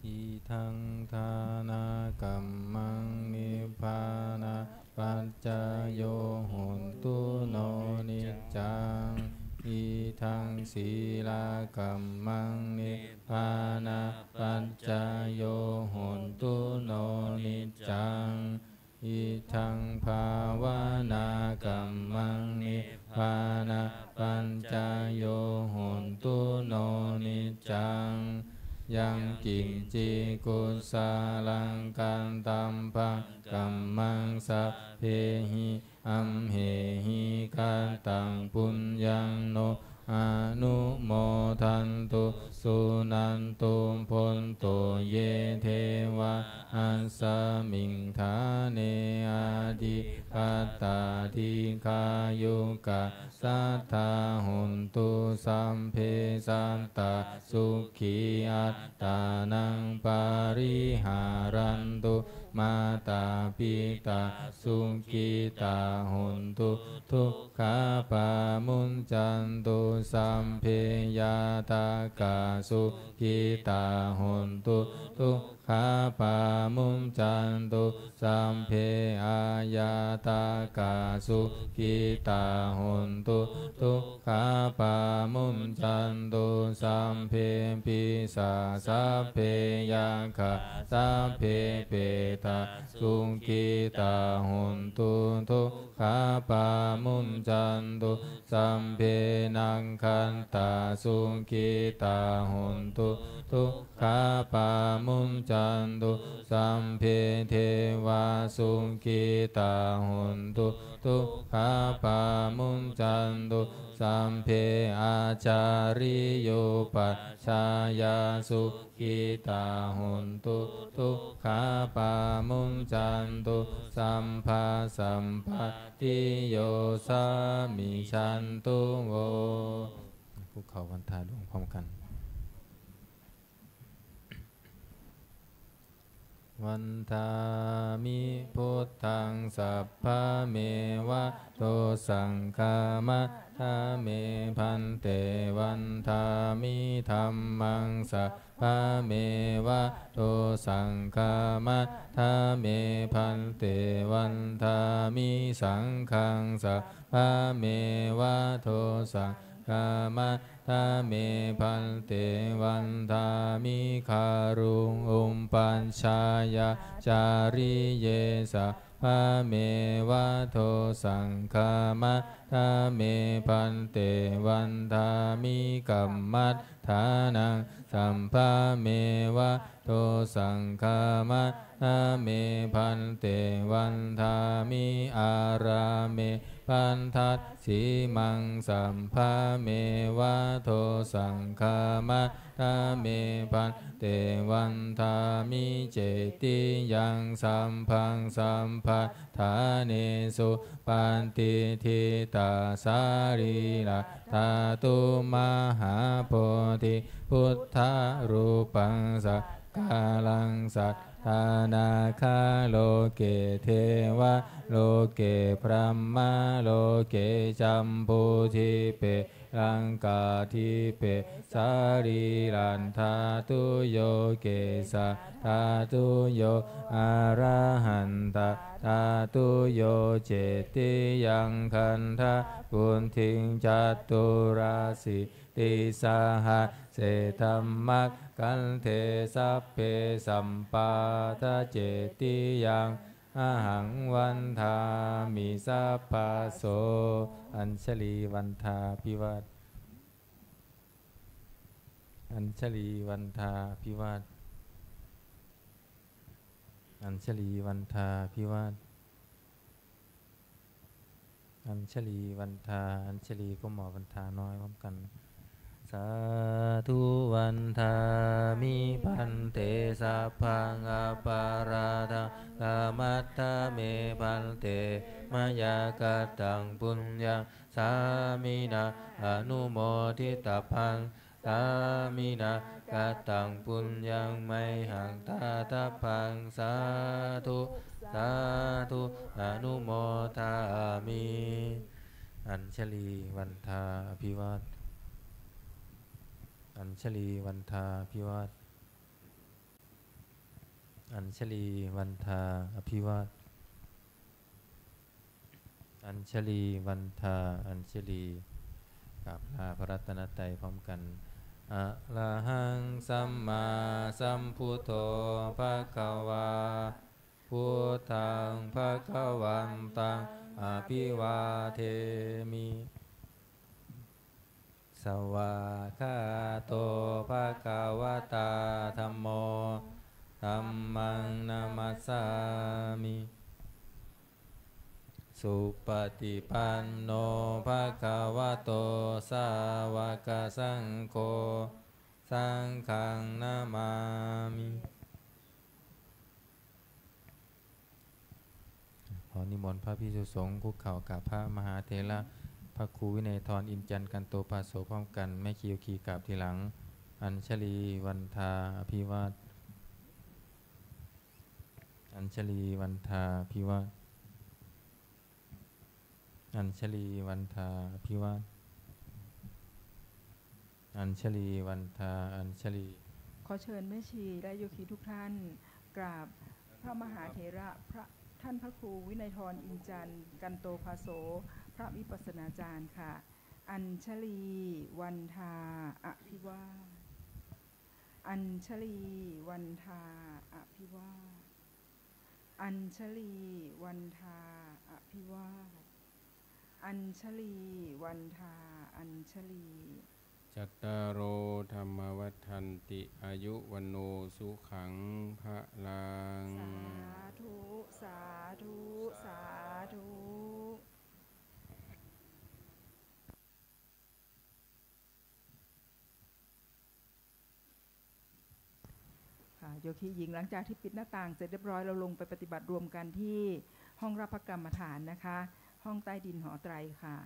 Idaṃ dānakammaṃ nibbānapaccayo hotu no niccaṃ. Idaṃ sīlakammaṃ nibbānapaccayo hotu no niccaṃ. Idaṃ bhāvanākammaṃ nibbānapaccayo hotu no niccaṃ. Yaṃ kiñci kusalaṃ kattabbaṃ kammaṃ sabbehi amhehi kataṃ puññaṃ no anumodantu suṇantu bhonto ye devā asmiṃ ṭhāne adhigatā dīghāyukā sadā hontu sabbe sattā sukhī attānaṃ pariharantu mātā pitā sukhitā hontu dukkhā pamuñcantu sabbe ñātakā sukhitā hontu dukkhā pamuñcantu sabbe aññātakā sukhitā hontu dukkhā pamuñcantu sabbe pisā sabbe yakkhā sabbe petā sukhitā hontu dukkhā pamuñcantu sabbe nakkhattā sukhitā hontu dukkhā pamuñcantu sabbe devā sukhitā hontu dukkhā pamuñcantu sabbe ācariyupajjhāyā sukhitā hontu dukkhā pamuñcantu sabbā sampatti yo samijjhantu vo. คุกเข่าวันทาดวงพร้อมกัน Vandāmi buddhaṃ sabbameva dosaṃ khamatha me bhante. Vandāmi dhammaṃ sabbameva dosaṃ khamatha me bhante. Vandāmi saṅghaṃ sabbameva dosaṃ khamatha me bhante. Vandāmi guruṃ upajjhāyācariye sabbameva dosaṃ khamatha me bhante. Vandāmi kammaṭṭhānaṃ sabbameva dosaṃ khamatha me bhante. Vandāmi ārāme bhaddassīmaṃ sabbameva dosaṃ khamatha me bhante. Vandāmi cetiyaṃ sabbaṃ sabbadānesu patiṭṭhitā sarīradhātu mahābodhi buddharūpaṃ sakalaṃ sadā nāgaloke devaloke brahmaloke jambudīpe laṅkādīpe sarīradhātuyo kesadhātuyo arahantaṃ dhātuyo cetiyaṃ gandhabuddhiṃ caturāsītisahase dhammakkhandhe sabbe sabbāta cetiyaṃ ahaṃ vandāmi sabbaso. Añjalī vandā bhivād. Añjalī vandā bhivād. Añjalī vandā bhivād. Añjalī vandā, Añjalī ก้มหมอบ vandā น้อยพร้อมกัน Sādhu vandāmi bhante sabbaṃ aparādhaṃ khamatha me bhante mayā kataṃ puññaṃ sāminā anumoditabbaṃ Sāminā kataṃ puññaṃ mayhaṃ dātabbaṃ. Sādhu, sādhu, anumodāmi. Añjalī vandā abhivād. Añjalī vandā abhivād. Añjalī vandā abhivād. Añjalī vandā añjalī. กราบลาพระรัตนตรัยพร้อมกัน Arahaṃ sammāsambuddho bhagavā. Buddhaṃ bhagavantaṃ abhivādemi. Svākkhāto bhagavatā dhammo. Dhammaṃ namassāmi. Supaṭipanno bhagavato sāvakasaṅgho. Saṅghaṃ namāmi. ขอนิมนต์พระภิกษุสงฆ์คุกเข่ากราบพระมหาเถระ พระครูวินัยทร อินจันทร์ กันโตภาโส พร้อมกัน แม่ชีโยคีกราบทีหลัง Añjalī vandā abhivād. Añjalī vandā abhivād. Añjalī vandā abhivād. Añjalī vandā añjalī. ขอเชิญแม่ชีและโยคีทุกท่านกราบพระมหาเถระ พระ ท่านพระครูวินัยทร อินจันทร์ กันโตภาโส พระวิปัสสนาจารย์ค่ะ Añjalī vandā abhivād. Añjalī vandā abhivād. Añjalī vandā abhivād. Añjalī vandā añjalī. Cattāro dhammā vaḍḍhanti, āyu vaṇṇo sukhaṃ balaṃ. Sādhu, sādhu, sādhu. ค่ะ โยคีหญิง หลังจากที่ปิดหน้าต่างเสร็จเรียบร้อย เราลงไปปฏิบัติรวมกันที่ห้องรับพระกรรมฐานนะคะ ห้องใต้ดินหอไตรค่ะ